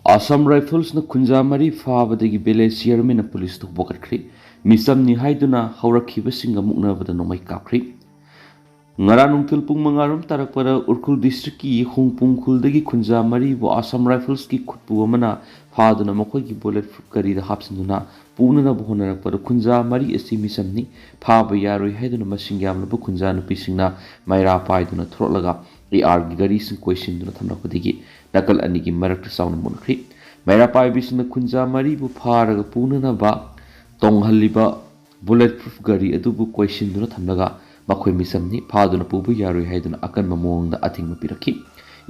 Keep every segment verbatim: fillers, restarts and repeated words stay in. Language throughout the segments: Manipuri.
ꯑꯁꯥꯝ ꯔꯥꯏꯐꯜꯁꯅ ꯈꯨꯟꯖꯥ ꯃꯔꯤ ꯐꯥꯕꯗꯒꯤ ꯚꯤꯂꯦꯖ ꯆꯤꯌꯔꯃꯦꯟꯅ ꯄꯨꯂꯤꯁꯇ ꯄꯨꯈꯠꯈ꯭ꯔꯤ꯫ ꯃꯤꯆꯝꯅꯤ ꯍꯥꯏꯗꯨꯅ ꯍꯧꯔꯛꯈꯤꯕꯁꯤꯡꯒ ꯃꯨꯛꯅꯕꯗ ꯅꯣꯡꯃꯩ ꯀꯥꯞꯈ꯭ꯔꯤ꯫ ꯉꯔꯥꯡ ꯅꯨꯡꯊꯤꯜ ꯄꯨꯡ ꯃꯉꯥꯔꯣꯝ ꯇꯥꯔꯛꯄꯗ ꯎꯈ꯭ꯔꯨꯜ ꯗꯤꯁꯇ꯭ꯔꯤꯛꯀꯤ ꯍꯣꯡꯄꯨꯡ ꯈꯨꯜꯗꯒꯤ ꯈꯨꯟꯖꯥ ꯃꯔꯤꯕꯨ ꯑꯁꯥꯝ ꯔꯥꯏꯐꯜꯁꯀꯤ ꯈꯨꯠꯄꯨ ꯑꯃꯅ ꯐꯥꯗꯨꯅ ꯃꯈꯣꯏꯒꯤ ꯕꯨꯂꯦꯠ ꯄ꯭ꯔꯨꯐ ꯒꯥꯔꯤꯗ ꯍꯥꯞꯆꯤꯟꯗꯨꯅ ꯄꯨꯅꯅꯕ ꯍꯣꯠꯅꯔꯛꯄꯗ ꯈꯨꯟꯖꯥ ꯃꯔꯤ ꯑꯁꯤ ꯃꯤꯆꯝꯅꯤ, ꯐꯥꯕ ꯌꯥꯔꯣꯏ ꯍꯥꯏꯗꯨꯅ ꯃꯁꯤꯡ ꯌꯥꯝꯂꯕ ꯈꯨꯟꯖꯥ ꯅꯨꯄꯤꯁꯤꯡꯅ ꯃꯩꯔꯥ ꯄꯥꯏꯗꯨꯅ ꯊꯣꯛꯂꯛꯂꯒ ꯑꯦ ꯑꯥꯔꯒꯤ ꯒꯥꯔꯤꯁꯤꯡ ꯀꯣꯏꯁꯤꯟꯗꯨꯅ ꯊꯝꯂꯛꯄꯗꯒꯤ ꯅꯥꯀꯜ ꯑꯅꯤꯒꯤ ꯃꯔꯛꯇ ꯆꯥꯎꯅ ꯃꯨꯠꯈ꯭ꯔꯤ꯫ ꯃꯩꯔꯥ ꯄꯥꯏꯕꯤꯁꯤꯡꯅ ꯈꯨꯟꯖꯥ ꯃꯔꯤꯕꯨ ꯐꯥꯔꯒ ꯄꯨꯅꯅꯕ ꯇꯣꯡꯍꯜꯂꯤꯕ ꯕꯨꯂꯦꯠ ꯄ꯭ꯔꯨꯐ ꯒꯥꯔꯤ ꯑꯗꯨꯕꯨ ꯀꯣꯏꯁꯤꯟꯗꯨꯅ ꯊꯝꯂꯒ ꯃꯈꯣꯏ ꯃꯤꯆꯝꯅꯤ, ꯐꯥꯗꯨꯅ ꯄꯨꯕ ꯌꯥꯔꯣꯏ ꯍꯥꯏꯗꯨꯅ ꯑꯀꯟꯕ ꯃꯑꯣꯡꯗ ꯑꯊꯤꯡꯕ ꯄꯤꯔꯛꯈꯤ꯫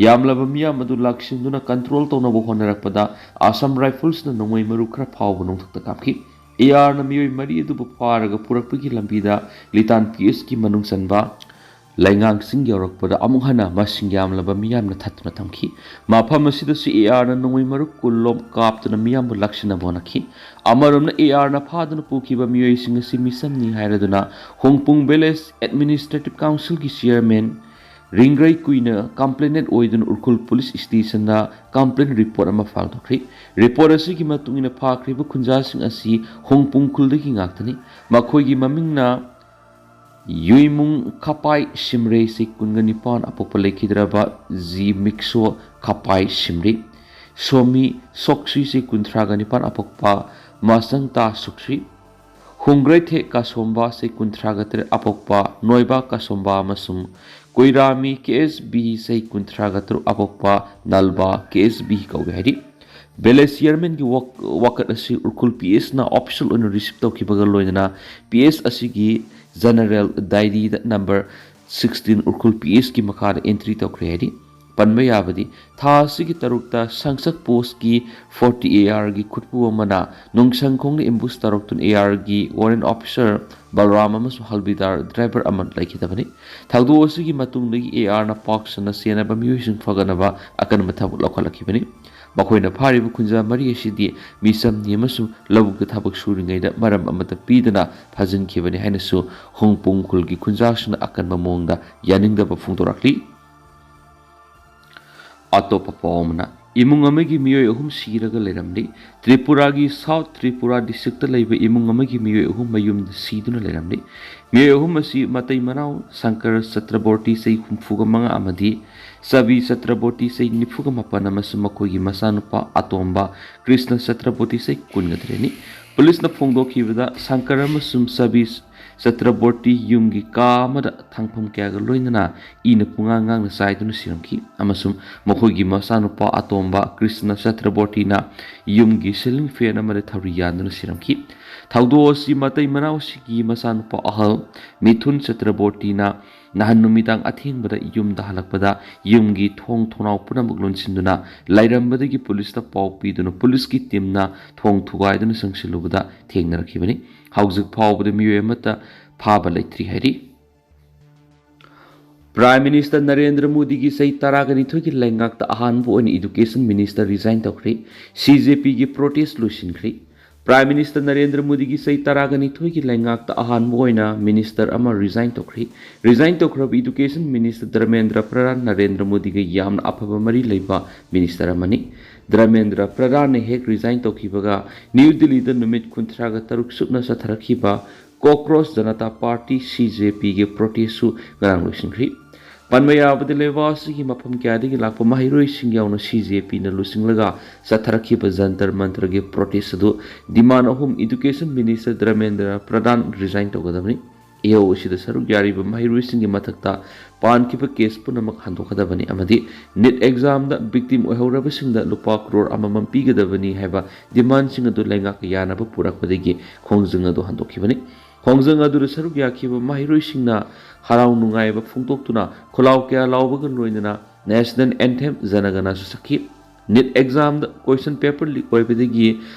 ꯌꯥꯝꯂꯕ ꯃꯤꯌꯥꯝ ꯑꯗꯨ ꯂꯥꯛꯁꯤꯟꯗꯨꯅ ꯀꯟꯇ꯭ꯔꯣꯜ ꯇꯧꯅꯕ ꯍꯣꯠꯅꯔꯛꯄꯗ ꯑꯁꯥꯝ ꯔꯥꯏꯐꯜꯁꯅ ꯅꯣꯡꯃꯩ ꯃꯔꯨ ꯈꯔ ꯐꯥꯎꯕ ꯅꯣꯡꯊꯛꯇ ꯀꯥꯞꯈꯤ꯫ ꯑꯦ ꯑꯥꯔꯅ ꯃꯤꯑꯣꯏ ꯃꯔꯤ ꯑꯗꯨꯕꯨ ꯐꯥꯔꯒ ꯄꯨꯔꯛꯄꯒꯤ ꯂꯝꯕꯤꯗ ꯂꯤꯇꯥꯟ ꯄꯤ ꯑꯦꯁꯀꯤ ꯃꯅꯨꯡ ꯆꯟꯕ ꯂꯩꯉꯥꯡꯁꯤꯡ ꯌꯧꯔꯛꯄꯗ ꯑꯃꯨꯛ ꯍꯟꯅ ꯃꯁꯤꯡ ꯌꯥꯝꯂꯕ ꯃꯤꯌꯥꯝꯅ ꯊꯠꯇꯨꯅ ꯊꯝꯈꯤ꯫ ꯃꯐꯝ ꯑꯁꯤꯗꯁꯨ ꯑꯦ ꯑꯥꯔꯅ ꯅꯣꯡꯃꯩ ꯃꯔꯨ ꯀꯨꯟ ꯂꯣꯝ ꯀꯥꯞꯇꯨꯅ ꯃꯤꯌꯥꯝꯕꯨ ꯂꯥꯛꯁꯤꯟꯅꯕ ꯍꯣꯠꯅꯈꯤ꯫ ꯑꯃꯔꯣꯝꯅ ꯑꯦ ꯑꯥꯔꯅ ꯐꯥꯗꯨꯅ ꯄꯨꯈꯤꯕ ꯃꯤꯑꯣꯏꯁꯤꯡ ꯑꯁꯤ ꯃꯤꯆꯝꯅꯤ ꯍꯥꯏꯔꯗꯨꯅ ꯍꯣꯡꯄꯨꯡ ꯚꯤꯂꯦꯖ ꯑꯦꯗꯃꯤꯅꯤꯁꯇ꯭ꯔꯦꯇꯤꯚ ꯀꯥꯎꯟꯁꯤꯜꯒꯤ ꯆꯤꯌꯔꯃꯦꯟ ꯔꯤꯡꯒ꯭ꯔꯩ ꯀꯨꯏꯅ ꯀꯝꯄ꯭ꯂꯦꯅꯦꯟ ꯑꯣꯏꯗꯨꯅ ꯎꯈ꯭ꯔꯨꯜ ꯄꯨꯂꯤꯁ ꯁ꯭ꯇꯦꯁꯟꯗ ꯀꯝꯄ꯭ꯂꯦꯟ ꯔꯤꯄꯣꯔꯠ ꯑꯃ ꯐꯥꯏꯜ ꯇꯧꯈ꯭ꯔꯤ꯫ ꯔꯤꯄꯣꯔꯠ ꯑꯁꯤꯒꯤ ꯃꯇꯨꯡ ꯏꯟꯅ ꯐꯥꯈ꯭ꯔꯤꯕ ꯈꯨꯟꯖꯥꯁꯤꯡ ꯑꯁꯤ ꯍꯣꯡꯄꯨꯡ ꯈꯨꯜꯗꯒꯤ ꯉꯥꯛꯇꯅꯤ꯫ ꯃꯈꯣꯏꯒꯤ ꯃꯃꯤꯡꯅ ꯌꯨꯏꯃꯨꯡ ꯈꯥꯄꯥꯏ ꯁꯤꯝꯔꯦ, ꯆꯍꯤ ꯀꯨꯟꯒ ꯅꯤꯄꯥꯟ, ꯑꯄꯣꯛꯄ ꯂꯩꯈꯤꯗ꯭ꯔꯕ ꯖꯤ ꯃꯤꯛꯁꯣ ꯈꯥꯄꯥꯏ ꯁꯤꯝꯔꯦ, ꯁꯣꯃꯤ ꯁꯣꯛꯁ꯭ꯔꯤ, ꯆꯍꯤ ꯀꯨꯟꯊ꯭ꯔꯥꯒ ꯅꯤꯄꯥꯟ, ꯑꯄꯣꯛꯄ ꯃꯥꯁꯪꯇꯥ ꯁꯣꯛꯁ꯭ꯔꯤ, ꯍꯨꯡꯒ꯭ꯔꯩꯊꯦ ꯀꯥꯁꯣꯝꯕ, ꯆꯍꯤ ꯀꯨꯟꯊ꯭ꯔꯥꯒ ꯇꯔꯦꯠ, ꯑꯄꯣꯛꯄ ꯅꯣꯏꯕ ꯀꯥꯁꯣꯝꯕ ꯑꯃꯁꯨꯡ ꯀꯣꯏꯔꯥꯃꯤ ꯀꯦ ꯑꯦꯁ ꯕꯤ, ꯆꯍꯤ ꯀꯨꯟꯊ꯭ꯔꯥꯒ ꯇꯔꯨꯛ, ꯑꯄꯣꯛꯄ ꯅꯜꯕꯥ ꯀꯦ ꯑꯦꯁ ꯕꯤ ꯀꯧꯏ ꯍꯥꯏꯔꯤ꯫ ꯚꯤꯂꯦꯖ ꯆꯤꯌꯔꯃꯦꯟꯒꯤ ꯋꯥꯛ-, ꯋꯥꯀꯠ ꯑꯁꯤ ꯎꯈ꯭ꯔꯨꯜ ꯄꯤ ꯑꯦꯁꯅ ꯑꯣꯐꯤꯁꯤꯌꯦꯜ ꯑꯣꯏꯅ ꯔꯤꯁꯤꯞ ꯇꯧꯈꯤꯕꯒ ꯂꯣꯏꯅꯅ ꯄꯤ ꯑꯦꯁ ꯑꯁꯤꯒꯤ ꯖꯦꯅꯔꯦꯜ ꯗꯥꯏꯔꯤꯗ ꯅꯝꯕꯔ ꯁꯤꯛꯁꯇꯤꯟ ꯎꯈ꯭ꯔꯨꯜ ꯄꯤ ꯑꯦꯁꯀꯤ ꯃꯈꯥꯗ ꯑꯦꯟꯇ꯭ꯔꯤ ꯇꯧꯈ꯭ꯔꯦ ꯍꯥꯏꯔꯤ꯫ ꯄꯟꯕ ꯌꯥꯕꯗꯤ, ꯊꯥ ꯑꯁꯤꯒꯤ ꯇꯔꯨꯛꯇ ꯁꯪꯁꯛ ꯄꯣꯁꯀꯤ ꯐꯣꯔꯇꯤ ꯑꯦ ꯑꯥꯔꯒꯤ ꯈꯨꯠꯄꯨ ꯑꯃꯅ ꯅꯨꯡꯁꯪ ꯈꯣꯡꯅ ꯑꯦꯝꯕꯨꯁ ꯇꯧꯔꯛꯇꯨꯅ ꯑꯦ ꯑꯥꯔꯒꯤ ꯋꯥꯔꯦꯟ ꯑꯣꯐꯤꯁꯥꯔ ꯕꯂꯔꯥꯝ ꯑꯃꯁꯨꯡ ꯍꯜꯕꯤꯗꯥꯔ ꯗ꯭ꯔꯥꯏꯚꯔ ꯑꯃ ꯂꯩꯈꯤꯗꯕꯅꯤ꯫ ꯊꯧꯗꯣꯛ ꯑꯁꯤꯒꯤ ꯃꯇꯨꯡꯗꯒꯤ ꯑꯦ ꯑꯥꯔꯅ ꯄꯥꯛ ꯁꯟꯅ ꯆꯦꯟꯅꯕ ꯃꯤꯑꯣꯏꯁꯤꯡ ꯐꯒꯠꯅꯕ ꯑꯀꯟꯕ ꯊꯕꯛ ꯂꯧꯈꯠꯂꯛꯈꯤꯕꯅꯤ꯫ ꯃꯈꯣꯏꯅ ꯐꯥꯔꯤꯕ ꯈꯨꯟꯖꯥ ꯃꯔꯤ ꯑꯁꯤꯗꯤ ꯃꯤꯆꯝꯅꯤ ꯑꯃꯁꯨꯡ ꯂꯧꯕꯨꯛꯇ ꯊꯕꯛ ꯁꯨꯔꯤꯉꯩꯗ ꯃꯔꯝ ꯑꯃꯠꯇ ꯄꯤꯗꯅ ꯐꯥꯖꯤꯟꯈꯤꯕꯅꯤ ꯍꯥꯏꯅꯁꯨ ꯍꯣꯡꯄꯨꯡ ꯈꯨꯜꯒꯤ ꯈꯨꯟꯖꯥꯁꯤꯡꯅ ꯑꯀꯟꯕ ꯃꯑꯣꯡꯗ ꯌꯥꯅꯤꯡꯗꯕ ꯐꯣꯡꯗꯣꯔꯛꯂꯤ꯫ ꯑꯇꯣꯞꯄ ꯄꯥꯎ ꯑꯃꯅ, ꯏꯃꯨꯡ ꯑꯃꯒꯤ ꯃꯤꯑꯣꯏ ꯑꯍꯨꯝ ꯁꯤꯔꯒ ꯂꯩꯔꯝꯂꯤ꯫ ꯇ꯭ꯔꯤꯄꯨꯔꯥꯒꯤ ꯁꯥꯎꯠ ꯇ꯭ꯔꯤꯄꯨꯔꯥ ꯗꯤꯁꯇ꯭ꯔꯤꯛꯇ ꯂꯩꯕ ꯏꯃꯨꯡ ꯑꯃꯒꯤ ꯃꯤꯑꯣꯏ ꯑꯍꯨꯝ ꯃꯌꯨꯝꯗ ꯁꯤꯗꯨꯅ ꯂꯩꯔꯝꯂꯤ꯫ ꯃꯤꯑꯣꯏ ꯑꯍꯨꯝ ꯑꯁꯤ ꯃꯇꯩ ꯃꯅꯥꯎ ꯁꯪꯀꯔ ꯆꯇ꯭ꯔꯕꯣꯔꯇꯤ, ꯆꯍꯤ ꯍꯨꯝꯐꯨꯒ ꯃꯉꯥ, ꯑꯃꯗꯤ ꯆꯕꯤ ꯆꯇ꯭ꯔꯕꯣꯔꯇꯤ, ꯆꯍꯤ ꯅꯤꯐꯨꯒ ꯃꯥꯄꯟ, ꯑꯃꯁꯨꯡ ꯃꯈꯣꯏꯒꯤ ꯃꯆꯥꯅꯨꯄꯥ ꯑꯇꯣꯝꯕ ꯀ꯭ꯔꯤꯁꯅ ꯆꯇ꯭ꯔꯕꯣꯔꯇꯤ, ꯆꯍꯤ ꯀꯨꯟꯒ ꯇꯔꯦꯠꯅꯤ꯫ ꯄꯨꯂꯤꯁꯅ ꯐꯣꯡꯗꯣꯛꯈꯤꯕꯗ, ꯁꯪꯀꯔ ꯑꯃꯁꯨꯡ ꯆꯕꯤ ꯆꯇ꯭ꯔꯕꯣꯔꯇꯤ ꯌꯨꯝꯒꯤ ꯀꯥ ꯑꯃꯗ ꯊꯥꯡꯐꯝ ꯀꯌꯥꯒ ꯂꯣꯏꯅꯅ ꯏꯅ ꯄꯨꯡꯉꯥꯡ ꯉꯥꯡꯅ ꯆꯥꯏꯗꯨꯅ ꯁꯤꯔꯝꯈꯤ, ꯑꯃꯁꯨꯡ ꯃꯈꯣꯏꯒꯤ ꯃꯆꯥꯅꯨꯄꯥ ꯑꯇꯣꯝꯕ ꯀ꯭ꯔꯤꯁꯅ ꯆꯇ꯭ꯔꯕꯣꯔꯇꯤꯅ ꯌꯨꯝꯒꯤ ceiling fan ꯑꯃꯗ ꯊꯧꯔꯤ ꯌꯥꯟꯗꯨꯅ ꯁꯤꯔꯝꯈꯤ꯫ ꯊꯧꯗꯣꯛ ꯑꯁꯤ ꯃꯇꯩ ꯃꯅꯥꯎꯁꯤꯒꯤ ꯃꯆꯥꯅꯨꯄꯥ ꯑꯍꯜ ꯃꯤꯊꯨꯟ ꯆꯇ꯭ꯔꯕꯣꯔꯇꯤꯅ ꯅꯍꯥꯟ ꯅꯨꯃꯤꯗꯥꯡ ꯑꯊꯦꯡꯕꯗ ꯌꯨꯝꯗ ꯍꯜꯂꯛꯄꯗ, ꯌꯨꯝꯒꯤ ꯊꯣꯡ ꯊꯣꯡꯅꯥꯎ ꯄꯨꯝꯅꯃꯛ ꯂꯣꯟꯁꯤꯟꯗꯨꯅ ꯂꯩꯔꯝꯕꯗꯒꯤ ꯄꯨꯂꯤꯁꯇ ꯄꯥꯎ ꯄꯤꯗꯨꯅ ꯄꯨꯂꯤꯁꯀꯤ ꯇꯤꯝꯅ ꯊꯣꯡ ꯊꯨꯒꯥꯏꯗꯨꯅ ꯆꯪꯁꯤꯜꯂꯨꯕꯗ ꯊꯦꯡꯅꯔꯛꯈꯤꯕꯅꯤ꯫ ꯍꯧꯖꯤꯛ ꯐꯥꯎꯕꯗ ꯃꯤꯑꯣꯏ ꯑꯃꯠꯇ ꯐꯥꯕ ꯂꯩꯇ꯭ꯔꯤ ꯍꯥꯏꯔꯤ꯫ ꯄ꯭ꯔꯥꯏꯝ ꯃꯤꯅꯤꯁꯇꯔ ꯅꯔꯦꯟꯗ꯭ꯔ ꯃꯣꯗꯤꯒꯤ ꯆꯍꯤ ꯇꯔꯥꯒ ꯅꯤꯊꯣꯏꯒꯤ ꯂꯩꯉꯥꯛꯇ ꯑꯍꯥꯟꯕ ꯑꯣꯏꯅ ꯏꯗꯨꯀꯦꯁꯟ ꯃꯤꯅꯤꯁꯇꯔ ꯔꯤꯖꯥꯏꯟ ꯇꯧꯈ꯭ꯔꯦ꯫ ꯁꯤ ꯖꯦ ꯄꯤꯒꯤ ꯄ꯭ꯔꯣꯇꯦꯁ ꯂꯣꯏꯁꯤꯟꯈ꯭ꯔꯦ꯫ ꯄ꯭ꯔꯥꯏꯝ ꯃꯤꯅꯤꯁꯇꯔ ꯅꯔꯦꯟꯗ꯭ꯔ ꯃꯣꯗꯤꯒꯤ ꯆꯍꯤ ꯇꯔꯥꯒ ꯅꯤꯊꯣꯏꯒꯤ ꯂꯩꯉꯥꯛꯇ ꯑꯍꯥꯟꯕ ꯑꯣꯏꯅ ꯃꯤꯅꯤꯁꯇꯔ ꯑꯃ ꯔꯤꯖꯥꯏꯟ ꯇꯧꯈ꯭ꯔꯦ꯫ ꯔꯤꯖꯥꯏꯟ ꯇꯧꯈ꯭ꯔꯕ ꯏꯗꯨꯀꯦꯁꯟ ꯃꯤꯅꯤꯁꯇꯔ ꯙꯔꯃꯦꯟꯗ꯭ꯔ ꯄ꯭ꯔꯙꯥꯟ ꯅꯔꯦꯟꯗ꯭ꯔ ꯃꯣꯗꯤꯒ ꯌꯥꯝꯅ ꯑꯐꯕ ꯃꯔꯤ ꯂꯩꯕ ꯃꯤꯅꯤꯁꯇꯔ ꯑꯃꯅꯤ꯫ ꯙꯔꯃꯦꯟꯗ꯭ꯔ ꯄ꯭ꯔꯙꯥꯟꯅ ꯍꯦꯛ ꯔꯤꯖꯥꯏꯟ ꯇꯧꯈꯤꯕꯒ ꯅ꯭ꯌꯨ ꯗꯤꯜꯂꯤꯗ ꯅꯨꯃꯤꯠ ꯀꯨꯟꯊ꯭ꯔꯥꯒ ꯇꯔꯨꯛ ꯁꯨꯞꯅ ꯆꯠꯊꯔꯛꯈꯤꯕ ꯀꯣꯀ꯭ꯔꯣꯁ ꯖꯅꯇꯥ ꯄꯥꯔꯇꯤ, ꯁꯤ ꯖꯦ ꯄꯤꯒꯤ ꯄ꯭ꯔꯣꯇꯦꯁꯁꯨ ꯉꯔꯥꯡ ꯂꯣꯏꯁꯤꯟꯈ꯭ꯔꯤ꯫ ꯄꯟꯕ ꯌꯥꯕꯗꯤ, ꯂꯩꯕꯥꯛ ꯑꯁꯤꯒꯤ ꯃꯐꯝ ꯀꯌꯥꯗꯒꯤ ꯂꯥꯛꯄ ꯃꯍꯩꯔꯣꯏꯁꯤꯡ ꯌꯥꯎꯅ ꯁꯤ ꯖꯦ ꯄꯤꯅ ꯂꯨꯆꯤꯡꯂꯒ ꯆꯠꯊꯔꯛꯈꯤꯕ ꯖꯟꯇꯔ ꯃꯟꯇꯔꯒꯤ ꯄ꯭ꯔꯣꯇꯦꯁ ꯑꯗꯨ ꯗꯤꯃꯥꯟ ꯑꯍꯨꯝ ꯏꯗꯨꯀꯦꯁꯟ ꯃꯤꯅꯤꯁꯇꯔ ꯙꯔꯃꯦꯟꯗ꯭ꯔ ꯄ꯭ꯔꯙꯥꯟ ꯔꯤꯖꯥꯏꯟ ꯇꯧꯒꯗꯕꯅꯤ꯫ ꯏꯍꯧ ꯑꯁꯤꯗ ꯁꯔꯨꯛ ꯌꯥꯔꯤꯕ ꯃꯍꯩꯔꯣꯏꯁꯤꯡꯒꯤ ꯃꯊꯛꯇ ꯄꯥꯟꯈꯤꯕ ꯀꯦꯁ ꯄꯨꯝꯅꯃꯛ ꯍꯟꯗꯣꯛꯀꯗꯕꯅꯤ ꯑꯃꯗꯤ ꯅꯤꯠ ꯑꯦꯛꯖꯥꯝꯗ ꯚꯤꯛꯇꯤꯝ ꯑꯣꯏꯍꯧꯔꯕꯁꯤꯡꯗ ꯂꯨꯄꯥ ꯀ꯭ꯔꯣꯔ ꯑꯃꯃꯝ ꯄꯤꯒꯗꯕꯅꯤ ꯍꯥꯏꯕ ꯗꯤꯃꯥꯟꯁꯤꯡ ꯑꯗꯨ ꯂꯩꯉꯥꯛꯀ ꯌꯥꯅꯕ ꯄꯨꯔꯛꯄꯗꯒꯤ ꯈꯣꯡꯖꯪ ꯑꯗꯨ ꯍꯟꯗꯣꯛꯈꯤꯕꯅꯤ꯫ ꯈꯣꯡꯖꯪ ꯑꯗꯨꯗ ꯁꯔꯨꯛ ꯌꯥꯈꯤꯕ ꯃꯍꯩꯔꯣꯏꯁꯤꯡꯅ ꯍꯔꯥꯎ ꯅꯨꯡꯉꯥꯏꯕ ꯐꯣꯡꯗꯣꯛꯇꯨꯅ ꯈꯣꯜꯂꯥꯎ ꯀꯌꯥ ꯂꯥꯎꯕꯒ ꯂꯣꯏꯅꯅ ꯅꯦꯁꯅꯦꯜ ꯑꯦꯟꯊꯦꯝ ꯖꯅꯒꯅꯁꯨ ꯁꯛꯈꯤ꯫ ꯅꯤꯠ ꯑꯦꯛꯖꯥꯝꯗ ꯀꯣꯏꯁꯟ ꯄꯦꯄꯔ ꯂꯤꯛ ꯑꯣꯏꯕꯗꯒꯤ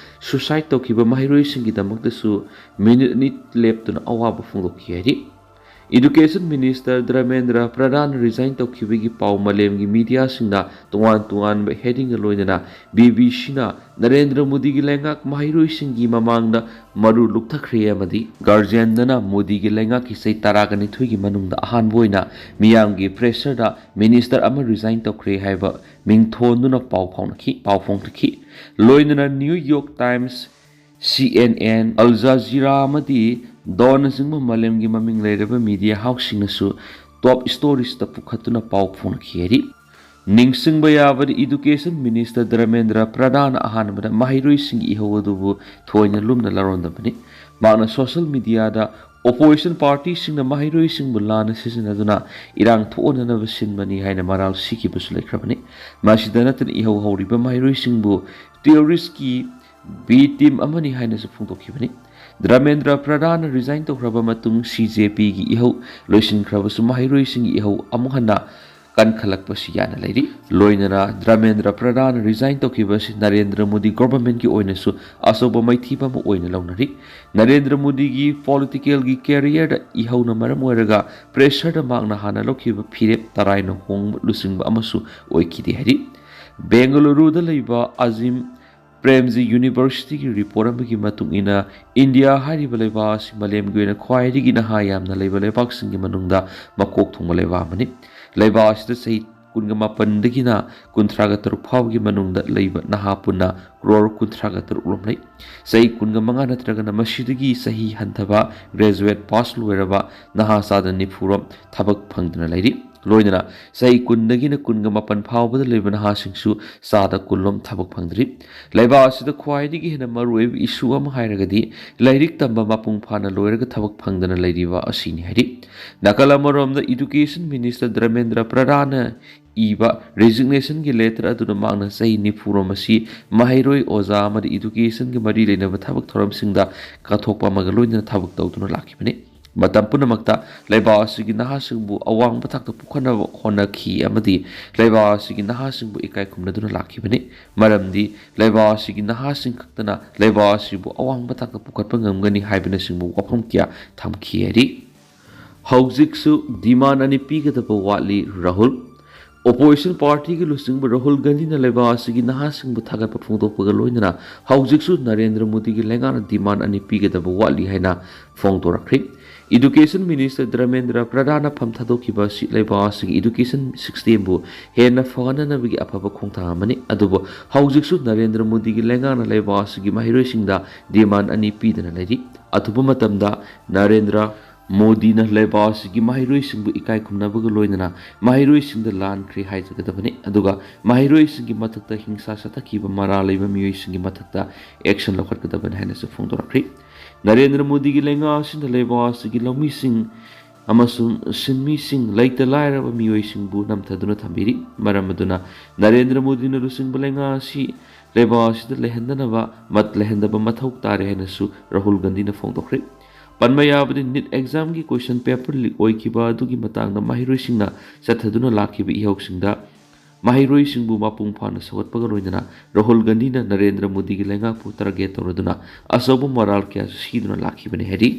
ꯁꯨꯁꯥꯏꯠ ꯇꯧꯈꯤꯕ ꯃꯍꯩꯔꯣꯏꯁꯤꯡꯒꯤꯗꯃꯛꯇꯁꯨ ꯃꯤꯅꯤꯠ ꯑꯅꯤ ꯂꯦꯞꯇꯨꯅ ꯑꯋꯥꯕ ꯐꯣꯡꯗꯣꯛꯈꯤ ꯍꯥꯏꯔꯤ꯫ Education Minister ꯙꯔꯃꯦꯟꯗ꯭ꯔ ꯄ꯭ꯔꯙꯥꯟ resign ꯇꯧꯈꯤꯕꯒꯤ ꯄꯥꯎ ꯃꯥꯂꯦꯝꯒꯤ mediaꯁꯤꯡꯅ ꯇꯣꯉꯥꯟ ꯇꯣꯉꯥꯟꯕ headingꯒ ꯂꯣꯏꯅꯅ BBCꯅ ꯅꯔꯦꯟꯗ꯭ꯔ ꯃꯣꯗꯤꯒꯤ ꯂꯩꯉꯥꯛ ꯃꯍꯩꯔꯣꯏꯁꯤꯡꯒꯤ ꯃꯃꯥꯡꯗ ꯃꯔꯨ ꯂꯨꯞꯊꯈ꯭ꯔꯦ ꯑꯃꯗꯤ guardianꯗꯅ ꯃꯣꯗꯤꯒꯤ ꯂꯩꯉꯥꯛꯀꯤ ꯆꯍꯤ ꯇꯔꯥꯒ ꯅꯤꯊꯣꯏꯒꯤ ꯃꯅꯨꯡꯗ ꯑꯍꯥꯟꯕ ꯑꯣꯏꯅ ꯃꯤꯌꯥꯝꯒꯤ pressureꯗ minister ꯑꯃ resign ꯇꯧꯈ꯭ꯔꯦ ꯍꯥꯏꯕ ꯃꯤꯡꯊꯣꯟꯗꯨꯅ ꯄꯥꯎ ꯐꯥꯎꯅꯈꯤ, ꯄꯥꯎ ꯐꯣꯡꯗꯣꯛꯈꯤ꯫ ꯂꯣꯏꯅꯅ New York Times, CNN, Al Jazeera ꯑꯃꯗꯤ Dawnꯅꯆꯤꯡꯕ ꯃꯥꯂꯦꯝꯒꯤ ꯃꯃꯤꯡ ꯂꯩꯔꯕ media houseꯁꯤꯡꯅꯁꯨ top storiesꯇ ꯄꯨꯈꯠꯇꯨꯅ ꯄꯥꯎ ꯐꯣꯡꯈꯤ ꯍꯥꯏꯔꯤ꯫ ꯅꯤꯡꯁꯤꯡꯕ ꯌꯥꯕꯗꯤ Education Minister ꯙꯔꯃꯦꯟꯗ꯭ꯔ ꯄ꯭ꯔꯙꯥꯟꯅ ꯑꯍꯥꯟꯕꯗ ꯃꯍꯩꯔꯣꯏꯁꯤꯡꯒꯤ ꯏꯍꯧ ꯑꯗꯨꯕꯨ ꯊꯣꯏꯅ ꯂꯨꯝꯅ ꯂꯧꯔꯝꯗꯕꯅꯤ꯫ ꯃꯍꯥꯛꯅ social mediaꯗ opposition partyꯁꯤꯡꯅ ꯃꯍꯩꯔꯣꯏꯁꯤꯡꯕꯨ ꯂꯥꯟꯅ ꯁꯤꯖꯤꯟꯅꯗꯨꯅ ꯏꯔꯥꯡ ꯊꯣꯛꯍꯟꯅꯅꯕ ꯁꯤꯟꯕꯅꯤ ꯍꯥꯏꯅ ꯃꯔꯥꯜ ꯁꯤꯈꯤꯕꯁꯨ ꯂꯩꯈ꯭ꯔꯕꯅꯤ꯫ ꯃꯁꯤꯗ ꯅꯠꯇꯅ ꯏꯍꯧ ꯍꯧꯔꯤꯕ ꯃꯍꯩꯔꯣꯏꯁꯤꯡꯕꯨ terroristꯀꯤ B team ꯑꯃꯅꯤ ꯍꯥꯏꯅꯁꯨ ꯐꯣꯡꯗꯣꯛꯈꯤꯕꯅꯤ꯫ ꯙꯔꯃꯦꯟꯗ꯭ꯔ ꯄ꯭ꯔꯙꯥꯟꯅ resign ꯇꯧꯈ꯭ꯔꯕ ꯃꯇꯨꯡ CJPꯒꯤ ꯏꯍꯧ ꯂꯣꯏꯁꯤꯟꯈ꯭ꯔꯕꯁꯨ ꯃꯍꯩꯔꯣꯏꯁꯤꯡꯒꯤ ꯏꯍꯧ ꯑꯃꯨꯛ ꯍꯟꯅ ꯀꯟꯈꯠꯂꯛꯄꯁꯤ ꯌꯥꯅ ꯂꯩꯔꯤ꯫ ꯂꯣꯏꯅꯅ ꯙꯔꯃꯦꯟꯗ꯭ꯔ ꯄ꯭ꯔꯙꯥꯟ resign ꯇꯧꯈꯤꯕ ꯑꯁꯤ ꯅꯔꯦꯟꯗ꯭ꯔ ꯃꯣꯗꯤ governmentꯀꯤ ꯑꯣꯏꯅꯁꯨ ꯑꯆꯧꯕ ꯃꯥꯏꯊꯤꯕ ꯑꯃ ꯑꯣꯏꯅ ꯂꯧꯅꯔꯤ꯫ ꯅꯔꯦꯟꯗ꯭ꯔ ꯃꯣꯗꯤꯒꯤ politicalꯒꯤ careerꯗ ꯏꯍꯧꯅ ꯃꯔꯝ ꯑꯣꯏꯔꯒ pressureꯗ ꯃꯍꯥꯛꯅ ꯍꯥꯟꯅ ꯂꯧꯈꯤꯕ ꯐꯤꯔꯦꯞ ꯇꯔꯥꯏꯅ ꯍꯣꯡꯕ ꯂꯨꯆꯤꯡꯕ ꯑꯃꯁꯨ ꯑꯣꯏꯈꯤꯗꯦ ꯍꯥꯏꯔꯤ꯫ ꯕꯦꯡꯒꯂꯨꯔꯨꯗ ꯂꯩꯕ ꯑꯖꯤꯝ ꯄ꯭ꯔꯦꯝꯖꯤ Universityꯒꯤ report ꯑꯃꯒꯤ ꯃꯇꯨꯡ ꯏꯟꯅ, ꯏꯟꯗꯤꯌꯥ ꯍꯥꯏꯔꯤꯕ ꯂꯩꯕꯥꯛ ꯑꯁꯤ ꯃꯥꯂꯦꯝꯒꯤ ꯑꯣꯏꯅ ꯈ꯭ꯋꯥꯏꯗꯒꯤ ꯅꯍꯥ ꯌꯥꯝꯅ ꯂꯩꯕ ꯂꯩꯕꯥꯛꯁꯤꯡꯒꯤ ꯃꯅꯨꯡꯗ ꯃꯀꯣꯛ ꯊꯣꯡꯕ ꯂꯩꯕꯥꯛ ꯑꯃꯅꯤ꯫ ꯂꯩꯕꯥꯛ ꯑꯁꯤꯗ ꯆꯍꯤ ꯀꯨꯟꯒ ꯃꯥꯄꯟꯗꯒꯤꯅ ꯀꯨꯟꯊ꯭ꯔꯥꯒ ꯇꯔꯨꯛ ꯐꯥꯎꯕꯒꯤ ꯃꯅꯨꯡꯗ ꯂꯩꯕ ꯅꯍꯥ ꯄꯨꯟꯅ crore ꯀꯨꯟꯊ꯭ꯔꯥꯒ ꯇꯔꯨꯛ ꯔꯣꯝ ꯂꯩ꯫ ꯆꯍꯤ ꯀꯨꯟꯒ ꯃꯉꯥ ꯅꯠꯇ꯭ꯔꯒꯅ ꯃꯁꯤꯗꯒꯤ ꯆꯍꯤ ꯍꯟꯊꯕ, graduate pass ꯂꯣꯏꯔꯕ ꯅꯍꯥ ꯆꯥꯗ ꯅꯤꯐꯨ ꯔꯣꯝ ꯊꯕꯛ ꯐꯪꯗꯅ ꯂꯩꯔꯤ꯫ ꯂꯣꯏꯅꯅ ꯆꯍꯤ ꯀꯨꯟꯗꯒꯤꯅ ꯀꯨꯟꯒ ꯃꯥꯄꯟ ꯐꯥꯎꯕꯗ ꯂꯩꯕ ꯅꯍꯥꯁꯤꯡꯁꯨ ꯆꯥꯗ ꯀꯨꯟ ꯂꯣꯝ ꯊꯕꯛ ꯐꯪꯗ꯭ꯔꯤ꯫ ꯂꯩꯕꯥꯛ ꯑꯁꯤꯗ ꯈ꯭ꯋꯥꯏꯗꯒꯤ ꯍꯦꯟꯅ ꯃꯔꯨꯑꯣꯏꯕ issue ꯑꯃ ꯍꯥꯏꯔꯒꯗꯤ ꯂꯥꯏꯔꯤꯛ ꯇꯝꯕ ꯃꯄꯨꯡ ꯐꯥꯅ ꯂꯣꯏꯔꯒ ꯊꯕꯛ ꯐꯪꯗꯅ ꯂꯩꯔꯤꯕ ꯑꯁꯤꯅꯤ ꯍꯥꯏꯔꯤ꯫ ꯅꯥꯀꯜ ꯑꯃꯔꯣꯝꯗ Education Minister ꯙꯔꯃꯦꯟꯗ꯭ꯔ ꯄ꯭ꯔꯙꯥꯟꯅ ꯏꯕ resignation ꯒꯤ letter ꯑꯗꯨꯗ ꯃꯍꯥꯛꯅ ꯆꯍꯤ ꯅꯤꯐꯨ ꯔꯣꯝ ꯑꯁꯤ ꯃꯍꯩꯔꯣꯏ, ꯑꯣꯖꯥ ꯑꯃꯗꯤ education ꯒ ꯃꯔꯤ ꯂꯩꯅꯕ ꯊꯕꯛ ꯊꯧꯔꯝꯁꯤꯡꯗ ꯀꯠꯊꯣꯛꯄ ꯑꯃꯒ ꯂꯣꯏꯅꯅ ꯊꯕꯛ ꯇꯧꯗꯨꯅ ꯂꯥꯛꯈꯤꯕꯅꯤ꯫ ꯃꯇꯝ ꯄꯨꯝꯅꯃꯛꯇ ꯂꯩꯕꯥꯛ ꯑꯁꯤꯒꯤ ꯅꯍꯥꯁꯤꯡꯕꯨ ꯑꯋꯥꯡꯕ ꯊꯥꯛꯇ ꯄꯨꯈꯠꯅꯕ ꯍꯣꯠꯅꯈꯤ ꯑꯃꯗꯤ ꯂꯩꯕꯥꯛ ꯑꯁꯤꯒꯤ ꯅꯍꯥꯁꯤꯡꯕꯨ ꯏꯀꯥꯏ ꯈꯨꯝꯅꯗꯨꯅ ꯂꯥꯛꯈꯤꯕꯅꯤ꯫ ꯃꯔꯝꯗꯤ ꯂꯩꯕꯥꯛ ꯑꯁꯤꯒꯤ ꯅꯍꯥꯁꯤꯡ ꯈꯛꯇꯅ ꯂꯩꯕꯥꯛ ꯑꯁꯤꯕꯨ ꯑꯋꯥꯡꯕ ꯊꯥꯛꯇ ꯄꯨꯈꯠꯄ ꯉꯝꯒꯅꯤ ꯍꯥꯏꯕꯅꯆꯤꯡꯕ ꯋꯥꯐꯝ ꯀꯌꯥ ꯊꯝꯈꯤ ꯍꯥꯏꯔꯤ꯫ ꯍꯧꯖꯤꯛꯁꯨ ꯗꯤꯃꯥꯟ ꯑꯅꯤ ꯄꯤꯒꯗꯕ ꯋꯥꯠꯂꯤ, ꯔꯥꯍꯨꯜ꯫ ꯑꯣꯄꯣꯖꯤꯁꯟ ꯄꯥꯔꯇꯤꯒꯤ ꯂꯨꯆꯤꯡꯕ ꯔꯥꯍꯨꯜ ꯒꯥꯟꯙꯤꯅ ꯂꯩꯕꯥꯛ ꯑꯁꯤꯒꯤ ꯅꯍꯥꯁꯤꯡꯕꯨ ꯊꯥꯒꯠꯄ ꯐꯣꯡꯗꯣꯛꯄꯒ ꯂꯣꯏꯅꯅ ꯍꯧꯖꯤꯛꯁꯨ ꯅꯔꯦꯟꯗ꯭ꯔ ꯃꯣꯗꯤꯒꯤ ꯂꯩꯉꯥꯛꯅ ꯗꯤꯃꯥꯟ ꯑꯅꯤ ꯄꯤꯒꯗꯕ ꯋꯥꯠꯂꯤ ꯍꯥꯏꯅ ꯐꯣꯡꯗꯣꯔꯛꯈ꯭ꯔꯤ꯫ ꯏꯗꯨꯀꯦꯁꯟ ꯃꯤꯅꯤꯁꯇꯔ ꯙꯔꯃꯦꯟꯗ꯭ꯔ ꯄ꯭ꯔꯙꯥꯟꯅ ꯐꯝ ꯊꯥꯗꯣꯛꯈꯤꯕ ꯑꯁꯤ ꯂꯩꯕꯥꯛ ꯑꯁꯤꯒꯤ ꯏꯗꯨꯀꯦꯁꯟ ꯁꯤꯁꯇꯦꯝꯕꯨ ꯍꯦꯟꯅ ꯐꯒꯠꯅꯅꯕꯒꯤ ꯑꯐꯕ ꯈꯣꯡꯊꯥꯡ ꯑꯃꯅꯤ꯫ ꯑꯗꯨꯕꯨ ꯍꯧꯖꯤꯛꯁꯨ ꯅꯔꯦꯟꯗ꯭ꯔ ꯃꯣꯗꯤꯒꯤ ꯂꯩꯉꯥꯛꯅ ꯂꯩꯕꯥꯛ ꯑꯁꯤꯒꯤ ꯃꯍꯩꯔꯣꯏꯁꯤꯡꯗ ꯗꯤꯃꯥꯟ ꯑꯅꯤ ꯄꯤꯗꯨꯅ ꯂꯩꯔꯤ꯫ ꯑꯊꯨꯕ ꯃꯇꯝꯗ ꯅꯔꯦꯟꯗ꯭ꯔ ꯃꯣꯗꯤꯅ ꯂꯩꯕꯥꯛ ꯑꯁꯤꯒꯤ ꯃꯍꯩꯔꯣꯏꯁꯤꯡꯕꯨ ꯏꯀꯥꯏ ꯈꯨꯝꯅꯕꯒ ꯂꯣꯏꯅꯅ ꯃꯍꯩꯔꯣꯏꯁꯤꯡꯗ ꯂꯥꯟꯈ꯭ꯔꯦ ꯍꯥꯏꯖꯒꯗꯕꯅꯤ, ꯑꯗꯨꯒ ꯃꯍꯩꯔꯣꯏꯁꯤꯡꯒꯤ ꯃꯊꯛꯇ ꯍꯤꯡꯁꯥ ꯆꯠꯊꯈꯤꯕ ꯃꯔꯥꯜ ꯂꯩꯕ ꯃꯤꯑꯣꯏꯁꯤꯡꯒꯤ ꯃꯊꯛꯇ ꯑꯦꯛꯁꯟ ꯂꯧꯈꯠꯀꯗꯕꯅꯤ ꯍꯥꯏꯅꯁꯨ ꯐꯣꯡꯗꯣꯔꯛꯈ꯭ꯔꯤ꯫ ꯅꯔꯦꯟꯗ꯭ꯔ ꯃꯣꯗꯤꯒꯤ ꯂꯩꯉꯥꯛ ꯑꯁꯤꯅ ꯂꯩꯕꯥꯛ ꯑꯁꯤꯒꯤ ꯂꯧꯃꯤꯁꯤꯡ ꯑꯃꯁꯨꯡ ꯁꯤꯟꯃꯤꯁꯤꯡ, ꯂꯩꯇ ꯂꯥꯏꯔꯕ ꯃꯤꯑꯣꯏꯁꯤꯡꯕꯨ ꯅꯝꯊꯗꯨꯅ ꯊꯝꯕꯤꯔꯤ꯫ ꯃꯔꯝ ꯑꯗꯨꯅ ꯅꯔꯦꯟꯗ꯭ꯔ ꯃꯣꯗꯤꯅ ꯂꯨꯆꯤꯡꯕ ꯂꯩꯉꯥꯛ ꯑꯁꯤ ꯂꯩꯕꯥꯛ ꯑꯁꯤꯗ ꯂꯩꯍꯟꯗꯅꯕ ꯃꯠ-, ꯂꯩꯍꯟꯗꯕ ꯃꯊꯧ ꯇꯥꯔꯦ ꯍꯥꯏꯅꯁꯨ ꯔꯥꯍꯨꯜ ꯒꯥꯟꯙꯤꯅ ꯐꯣꯡꯗꯣꯛꯈ꯭ꯔꯤ꯫ ꯄꯟꯕ ꯌꯥꯕꯗꯤ, ꯅꯤꯠ ꯑꯦꯛꯖꯥꯝꯒꯤ ꯀꯣꯏꯁꯟ ꯄꯦꯄꯔ ꯂꯤꯛ ꯑꯣꯏꯈꯤꯕ ꯑꯗꯨꯒꯤ ꯃꯇꯥꯡꯗ ꯃꯍꯩꯔꯣꯏꯁꯤꯡꯅ ꯆꯠꯊꯗꯨꯅ ꯂꯥꯛꯈꯤꯕ ꯏꯍꯧꯁꯤꯡꯗ ꯃꯍꯩꯔꯣꯏꯁꯤꯡꯕꯨ ꯃꯄꯨꯡ ꯐꯥꯅ ꯁꯧꯒꯠꯄꯒ ꯂꯣꯏꯅꯅ ꯔꯥꯍꯨꯜ ꯒꯥꯟꯙꯤꯅ ꯅꯔꯦꯟꯗ꯭ꯔ ꯃꯣꯗꯤꯒꯤ ꯂꯩꯉꯥꯛꯄꯨ ꯇꯥꯔꯒꯦꯠ ꯇꯧꯔꯗꯨꯅ ꯑꯆꯧꯕ ꯃꯔꯥꯜ ꯀꯌꯥꯁꯨ ꯁꯤꯗꯨꯅ ꯂꯥꯛꯈꯤꯕꯅꯤ ꯍꯥꯏꯔꯤ꯫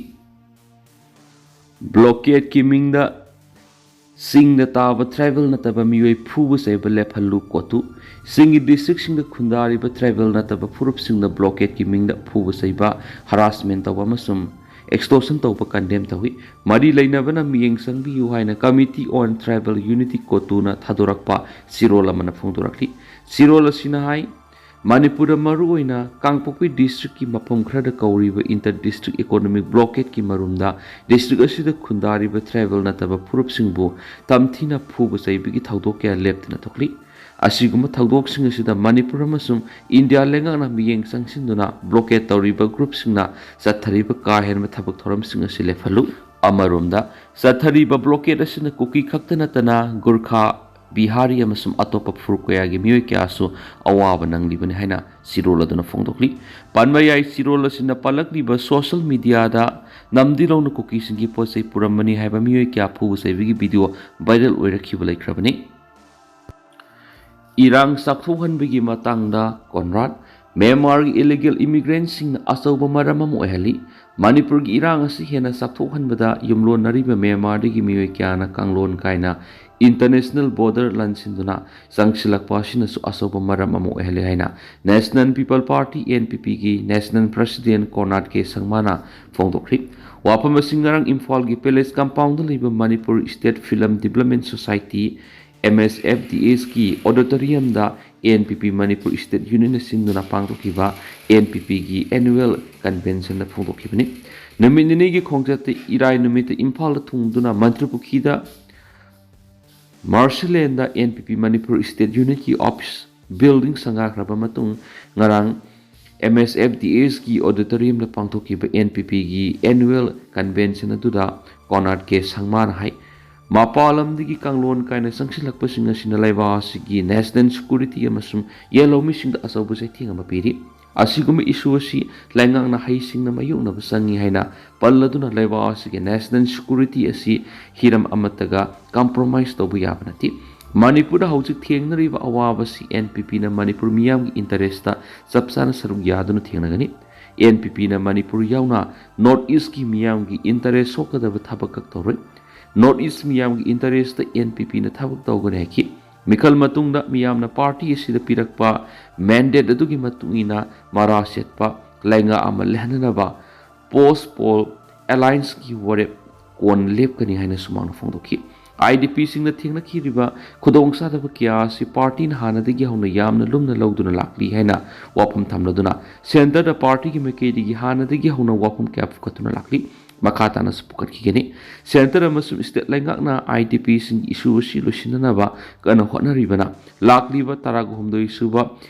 ꯕ꯭ꯂꯣꯀꯦꯠꯀꯤ ꯃꯤꯡꯗ ꯆꯤꯡꯗ ꯇꯥꯕ ꯇ꯭ꯔꯥꯏꯕꯦꯜ ꯅꯠꯇꯕ ꯃꯤꯑꯣꯏ ꯐꯨꯕ ꯆꯩꯕ ꯂꯦꯞꯍꯜꯂꯨ꯫ ꯀꯣꯇꯨ꯫ ꯆꯤꯡꯒꯤ ꯗꯤꯁꯇ꯭ꯔꯤꯛꯁꯤꯡꯗ ꯈꯨꯟꯗꯥꯔꯤꯕ ꯇ꯭ꯔꯥꯏꯕꯦꯜ ꯅꯠꯇꯕ ꯐꯨꯔꯨꯞꯁꯤꯡꯗ ꯕ꯭ꯂꯣꯀꯦꯠꯀꯤ ꯃꯤꯡꯗ ꯐꯨꯕ ꯆꯩꯕ, ꯍꯔꯥꯁꯃꯦꯟ ꯇꯧꯕ ꯑꯃꯁꯨꯡ ꯑꯦꯛꯁꯇꯣꯔꯁꯟ ꯇꯧꯕ ꯀꯟꯗꯦꯝ ꯇꯧꯏ꯫ ꯃꯔꯤ ꯂꯩꯅꯕꯅ ꯃꯤꯠꯌꯦꯡ ꯆꯪꯕꯤꯌꯨ ꯍꯥꯏꯅ Committee on Tribal Unity, ꯀꯣꯇꯨꯅ ꯊꯥꯗꯣꯔꯛꯄ ꯆꯦꯔꯣꯜ ꯑꯃꯅ ꯐꯣꯡꯗꯣꯔꯛꯂꯤ꯫ ꯆꯦꯔꯣꯜ ꯑꯁꯤꯅ ꯍꯥꯏ, ꯃꯅꯤꯄꯨꯔꯗ ꯃꯔꯨꯑꯣꯏꯅ ꯀꯥꯡꯄꯣꯛꯄꯤ ꯗꯤꯁꯇ꯭ꯔꯤꯛꯀꯤ ꯃꯐꯝ ꯈꯔꯗ ꯀꯧꯔꯤꯕ ꯏꯟꯇꯔ ꯗꯤꯁꯇ꯭ꯔꯤꯛ ꯏꯀꯣꯅꯣꯃꯤꯛ ꯕ꯭ꯂꯣꯀꯦꯠꯀꯤ ꯃꯔꯨꯝꯗ ꯗꯤꯁꯇ꯭ꯔꯤꯛ ꯑꯁꯤꯗ ꯈꯨꯟꯗꯥꯔꯤꯕ ꯇ꯭ꯔꯥꯏꯕꯦꯜ ꯅꯠꯇꯕ ꯐꯨꯔꯨꯞꯁꯤꯡꯕꯨ ꯇꯝꯊꯤꯅ ꯐꯨꯕ ꯆꯩꯕꯒꯤ ꯊꯧꯗꯣꯛ ꯀꯌꯥ ꯂꯦꯞꯇꯅ ꯊꯣꯛꯂꯤ꯫ ꯑꯁꯤꯒꯨꯝꯕ ꯊꯧꯗꯣꯛꯁꯤꯡ ꯑꯁꯤꯗ ꯃꯅꯤꯄꯨꯔ ꯑꯃꯁꯨꯡ ꯏꯟꯗꯤꯌꯥ ꯂꯩꯉꯥꯛꯅ ꯃꯤꯠꯌꯦꯡ ꯆꯪꯁꯤꯟꯗꯨꯅ ꯕ꯭ꯂꯣꯀꯦꯠ ꯇꯧꯔꯤꯕ ꯒ꯭ꯔꯨꯞꯁꯤꯡꯅ ꯆꯠꯊꯔꯤꯕ ꯀꯥ ꯍꯦꯟꯕ ꯊꯕꯛ ꯊꯧꯔꯝꯁꯤꯡ ꯑꯁꯤ ꯂꯦꯞꯍꯜꯂꯨ꯫ ꯑꯃꯔꯣꯝꯗ, ꯆꯠꯊꯔꯤꯕ ꯕ꯭ꯂꯣꯀꯦꯠ ꯑꯁꯤꯅ ꯀꯨꯀꯤ ꯈꯛꯇ ꯅꯠꯇꯅ ꯒꯨꯔꯈꯥ, ꯕꯤꯍꯥꯔꯤ ꯑꯃꯁꯨꯡ ꯑꯇꯣꯞꯄ ꯐꯨꯔꯨꯞ ꯀꯌꯥꯒꯤ ꯃꯤꯑꯣꯏ ꯀꯌꯥꯁꯨ ꯑꯋꯥꯕ ꯅꯪꯂꯤꯕꯅꯤ ꯍꯥꯏꯅ ꯆꯦꯔꯣꯜ ꯑꯗꯨꯅ ꯐꯣꯡꯗꯣꯛꯂꯤ꯫ ꯄꯥꯟꯕ ꯌꯥꯏ, ꯆꯦꯔꯣꯜ ꯑꯁꯤꯅ ꯄꯜꯂꯛꯂꯤꯕ ꯁꯣꯁꯤꯌꯦꯜ ꯃꯤꯗꯤꯌꯥꯗ ꯅꯝꯗꯤꯂꯧꯅ ꯀꯨꯀꯤꯁꯤꯡꯒꯤ ꯄꯣꯠ ꯆꯩ ꯄꯨꯔꯝꯕꯅꯤ ꯍꯥꯏꯕ ꯃꯤꯑꯣꯏ ꯀꯌꯥ ꯐꯨꯕ ꯆꯩꯕꯒꯤ ꯚꯤꯗꯤꯑꯣ ꯚꯥꯏꯔꯦꯜ ꯑꯣꯏꯔꯛꯈꯤꯕ ꯂꯩꯈ꯭ꯔꯕꯅꯤ꯫ ꯏꯔꯥꯡ ꯆꯥꯛꯊꯣꯛꯍꯟꯕꯒꯤ ꯃꯇꯥꯡꯗ ꯀꯣꯟꯔꯥꯗ꯫ ꯃ꯭ꯌꯥꯟꯃꯥꯔꯒꯤ ꯏꯂꯤꯒꯦꯜ ꯏꯃꯤꯒ꯭ꯔꯦꯟꯁꯤꯡꯅ ꯑꯆꯧꯕ ꯃꯔꯝ ꯑꯃ ꯑꯣꯏꯍꯜꯂꯤ꯫ ꯃꯅꯤꯄꯨꯔꯒꯤ ꯏꯔꯥꯡ ꯑꯁꯤ ꯍꯦꯟꯅ ꯆꯥꯎꯊꯣꯛꯍꯟꯕꯗ ꯌꯨꯝꯂꯣꯟꯅꯔꯤꯕ ꯃ꯭ꯌꯥꯟꯃꯥꯔꯗꯒꯤ ꯃꯤꯑꯣꯏ ꯀꯌꯥꯅ ꯀꯥꯡꯂꯣꯟ ꯀꯥꯏꯅ ꯏꯟꯇꯔꯅꯦꯁꯅꯦꯜ ꯕꯣꯔꯗꯔ ꯂꯥꯟꯁꯤꯟꯗꯨꯅ ꯆꯪꯁꯤꯜꯂꯛꯄ ꯑꯁꯤꯅꯁꯨ ꯑꯆꯧꯕ ꯃꯔꯝ ꯑꯃ ꯑꯣꯏꯍꯜꯂꯤ ꯍꯥꯏꯅ National People Party, N P P, ꯒꯤ ꯅꯦꯁꯅꯦꯜ ꯄ꯭ꯔꯁꯤꯗꯦꯟ ꯀꯣꯔꯅꯥꯠ ꯀꯦ ꯁꯪꯃꯥꯅ ꯐꯣꯡꯗꯣꯛꯈ꯭ꯔꯤ꯫ ꯋꯥꯐꯝ ꯑꯁꯤ ꯉꯔꯥꯡ ꯏꯝꯐꯥꯜꯒꯤ ꯄꯦꯂꯦꯁ ꯀꯝꯄꯥꯎꯟꯗ ꯂꯩꯕ Manipur state film development society, M S F D S, ꯀꯤ ꯑꯣꯗꯤꯇꯣꯔꯤꯌꯝꯗ N P P Manipur state ꯌꯨꯅꯤꯌꯟꯅ ꯁꯤꯟꯗꯨꯅ ꯄꯥꯡꯊꯣꯛꯈꯤꯕ N P P ꯒꯤ ꯑꯦꯅꯨꯋꯦꯜ ꯀꯟꯚꯦꯟꯁꯟꯗ ꯐꯣꯡꯗꯣꯛꯈꯤꯕꯅꯤ꯫ ꯅꯨꯃꯤꯠ ꯅꯤꯅꯤꯒꯤ ꯈꯣꯡꯆꯠꯇ ꯏꯔꯥꯏ ꯅꯨꯃꯤꯠꯇ ꯏꯝꯐꯥꯜꯗ ꯊꯨꯡꯗꯨꯅ ꯃꯟꯇ꯭ꯔꯤꯄꯨꯈ꯭ꯔꯤꯗ ꯃꯥꯔꯁꯤꯂꯦꯟꯗ N P P Manipur state ꯌꯨꯅꯤꯠꯀꯤ ꯑꯣꯐꯤꯁ ꯕꯤꯜꯗꯤꯡ ꯁꯪꯒꯥꯈ꯭ꯔꯕ ꯃꯇꯨꯡ ꯉꯔꯥꯡ M S F D S ꯀꯤ ꯑꯣꯗꯤꯇꯣꯔꯤꯌꯝꯗ ꯄꯥꯡꯊꯣꯛꯈꯤꯕ N P P ꯒꯤ ꯑꯦꯅꯨꯋꯦꯜ ꯀꯟꯚꯦꯟꯁꯟ ꯑꯗꯨꯗ ꯀꯣꯔꯅꯥꯠ ꯀꯦ ꯁꯪꯃꯥꯅ ꯍꯥꯏ, ꯃꯄꯥꯟ ꯂꯝꯗꯒꯤ ꯀꯥꯡꯂꯣꯟ ꯀꯥꯏꯅ ꯆꯪꯁꯤꯜꯂꯛꯄꯁꯤꯡ ꯑꯁꯤꯅ ꯂꯩꯕꯥꯛ ꯑꯁꯤꯒꯤ ꯅꯦꯁꯅꯦꯜ ꯁꯦꯀ꯭ꯌꯨꯔꯤꯇꯤ ꯑꯃꯁꯨꯡ ꯌꯦꯜꯍꯧꯃꯤꯁꯤꯡꯗ ꯑꯆꯧꯕ ꯆꯩꯊꯦꯡ ꯑꯃ ꯄꯤꯔꯤ꯫ ꯑꯁꯤꯒꯨꯝꯕ ꯏꯁꯨ ꯑꯁꯤ ꯂꯩꯉꯥꯛꯅ ꯍꯩꯁꯤꯡꯅ ꯃꯥꯌꯣꯛꯅꯕ ꯆꯪꯏ ꯍꯥꯏꯅ ꯄꯜꯂꯗꯨꯅ ꯂꯩꯕꯥꯛ ꯑꯁꯤꯒꯤ ꯅꯦꯁꯅꯦꯜ ꯁꯦꯀ꯭ꯌꯨꯔꯤꯇꯤ ꯑꯁꯤ ꯍꯤꯔꯝ ꯑꯃꯠꯇꯒ ꯀꯝꯄ꯭ꯔꯣꯃꯥꯏꯁ ꯇꯧꯕ ꯌꯥꯕ ꯅꯠꯇꯦ꯫ ꯃꯅꯤꯄꯨꯔꯗ ꯍꯧꯖꯤꯛ ꯊꯦꯡꯅꯔꯤꯕ ꯑꯋꯥꯕꯁꯤ N P P ꯅ ꯃꯅꯤꯄꯨꯔ ꯃꯤꯌꯥꯝꯒꯤ ꯏꯟꯇꯔꯦꯁꯇ ꯆꯞ ꯆꯥꯅ ꯁꯔꯨꯛ ꯌꯥꯗꯨꯅ ꯊꯦꯡꯅꯒꯅꯤ꯫ N P P ꯅ ꯃꯅꯤꯄꯨꯔ ꯌꯥꯎꯅ ꯅꯣꯔꯠ ꯏꯁꯀꯤ ꯃꯤꯌꯥꯝꯒꯤ ꯏꯟꯇꯔꯦꯁ ꯁꯣꯛꯀꯗꯕ ꯊꯕꯛ ꯈꯛ ꯇꯧꯔꯣꯏ꯫ ꯅꯣꯔꯠ ꯏꯁ ꯃꯤꯌꯥꯝꯒꯤ ꯏꯟꯇꯔꯦꯁꯇ N P P ꯅ ꯊꯕꯛ ꯇꯧꯒꯅꯤ ꯍꯥꯏꯈꯤ꯫ ꯃꯤꯈꯜ ꯃꯇꯨꯡꯗ ꯃꯤꯌꯥꯝꯅ ꯄꯥꯔꯇꯤ ꯑꯁꯤꯗ ꯄꯤꯔꯛꯄ ꯃꯦꯟꯗꯦꯠ ꯑꯗꯨꯒꯤ ꯃꯇꯨꯡ ꯏꯟꯅ ꯃꯔꯥ ꯁꯦꯠꯄ ꯂꯩꯉꯥꯛ ꯑꯃ ꯂꯩꯍꯟꯅꯅꯕ ꯄꯣꯁ ꯄꯣꯜ ꯑꯦꯂꯥꯏꯟꯁꯀꯤ ꯋꯥꯔꯦꯞ ꯀꯣꯟꯅ ꯂꯦꯞꯀꯅꯤ ꯍꯥꯏꯅꯁꯨ ꯃꯍꯥꯛꯅ ꯐꯣꯡꯗꯣꯛꯈꯤ꯫ I D P ꯁꯤꯡꯅ ꯊꯦꯡꯅꯈꯤꯔꯤꯕ ꯈꯨꯗꯣꯡꯆꯥꯗꯕ ꯀꯌꯥ ꯑꯁꯤ ꯄꯥꯔꯇꯤꯅ ꯍꯥꯟꯅꯗꯒꯤ ꯍꯧꯅ ꯌꯥꯝꯅ ꯂꯨꯝꯅ ꯂꯧꯗꯨꯅ ꯂꯥꯛꯂꯤ ꯍꯥꯏꯅ ꯋꯥꯐꯝ ꯊꯝꯂꯗꯨꯅ ꯁꯦꯟꯇꯔꯗ ꯄꯥꯔꯇꯤꯒꯤ ꯃꯥꯏꯀꯩꯗꯒꯤ ꯍꯥꯟꯅꯗꯒꯤ ꯍꯧꯅ ꯋꯥꯐꯝ ꯀꯌꯥ ꯄꯨꯈꯠꯇꯨꯅ ꯂꯥꯛꯂꯤ꯫ ꯃꯈꯥ ꯇꯥꯅꯁꯨ ꯄꯨꯈꯠꯈꯤꯒꯅꯤ꯫ ꯁꯦꯟꯇꯔ ꯑꯃꯁꯨꯡ ꯁ꯭ꯇꯦꯠ ꯂꯩꯉꯥꯛꯅ I D P ꯁꯤꯡꯒꯤ ꯏꯁꯨ ꯑꯁꯤ ꯂꯣꯏꯁꯤꯟꯅꯅꯕ ꯀꯟꯅ ꯍꯣꯠꯅꯔꯤꯕꯅ ꯂꯥꯛꯂꯤꯕ ꯇꯔꯥꯍꯨꯝꯗꯣꯏ ꯁꯨꯕ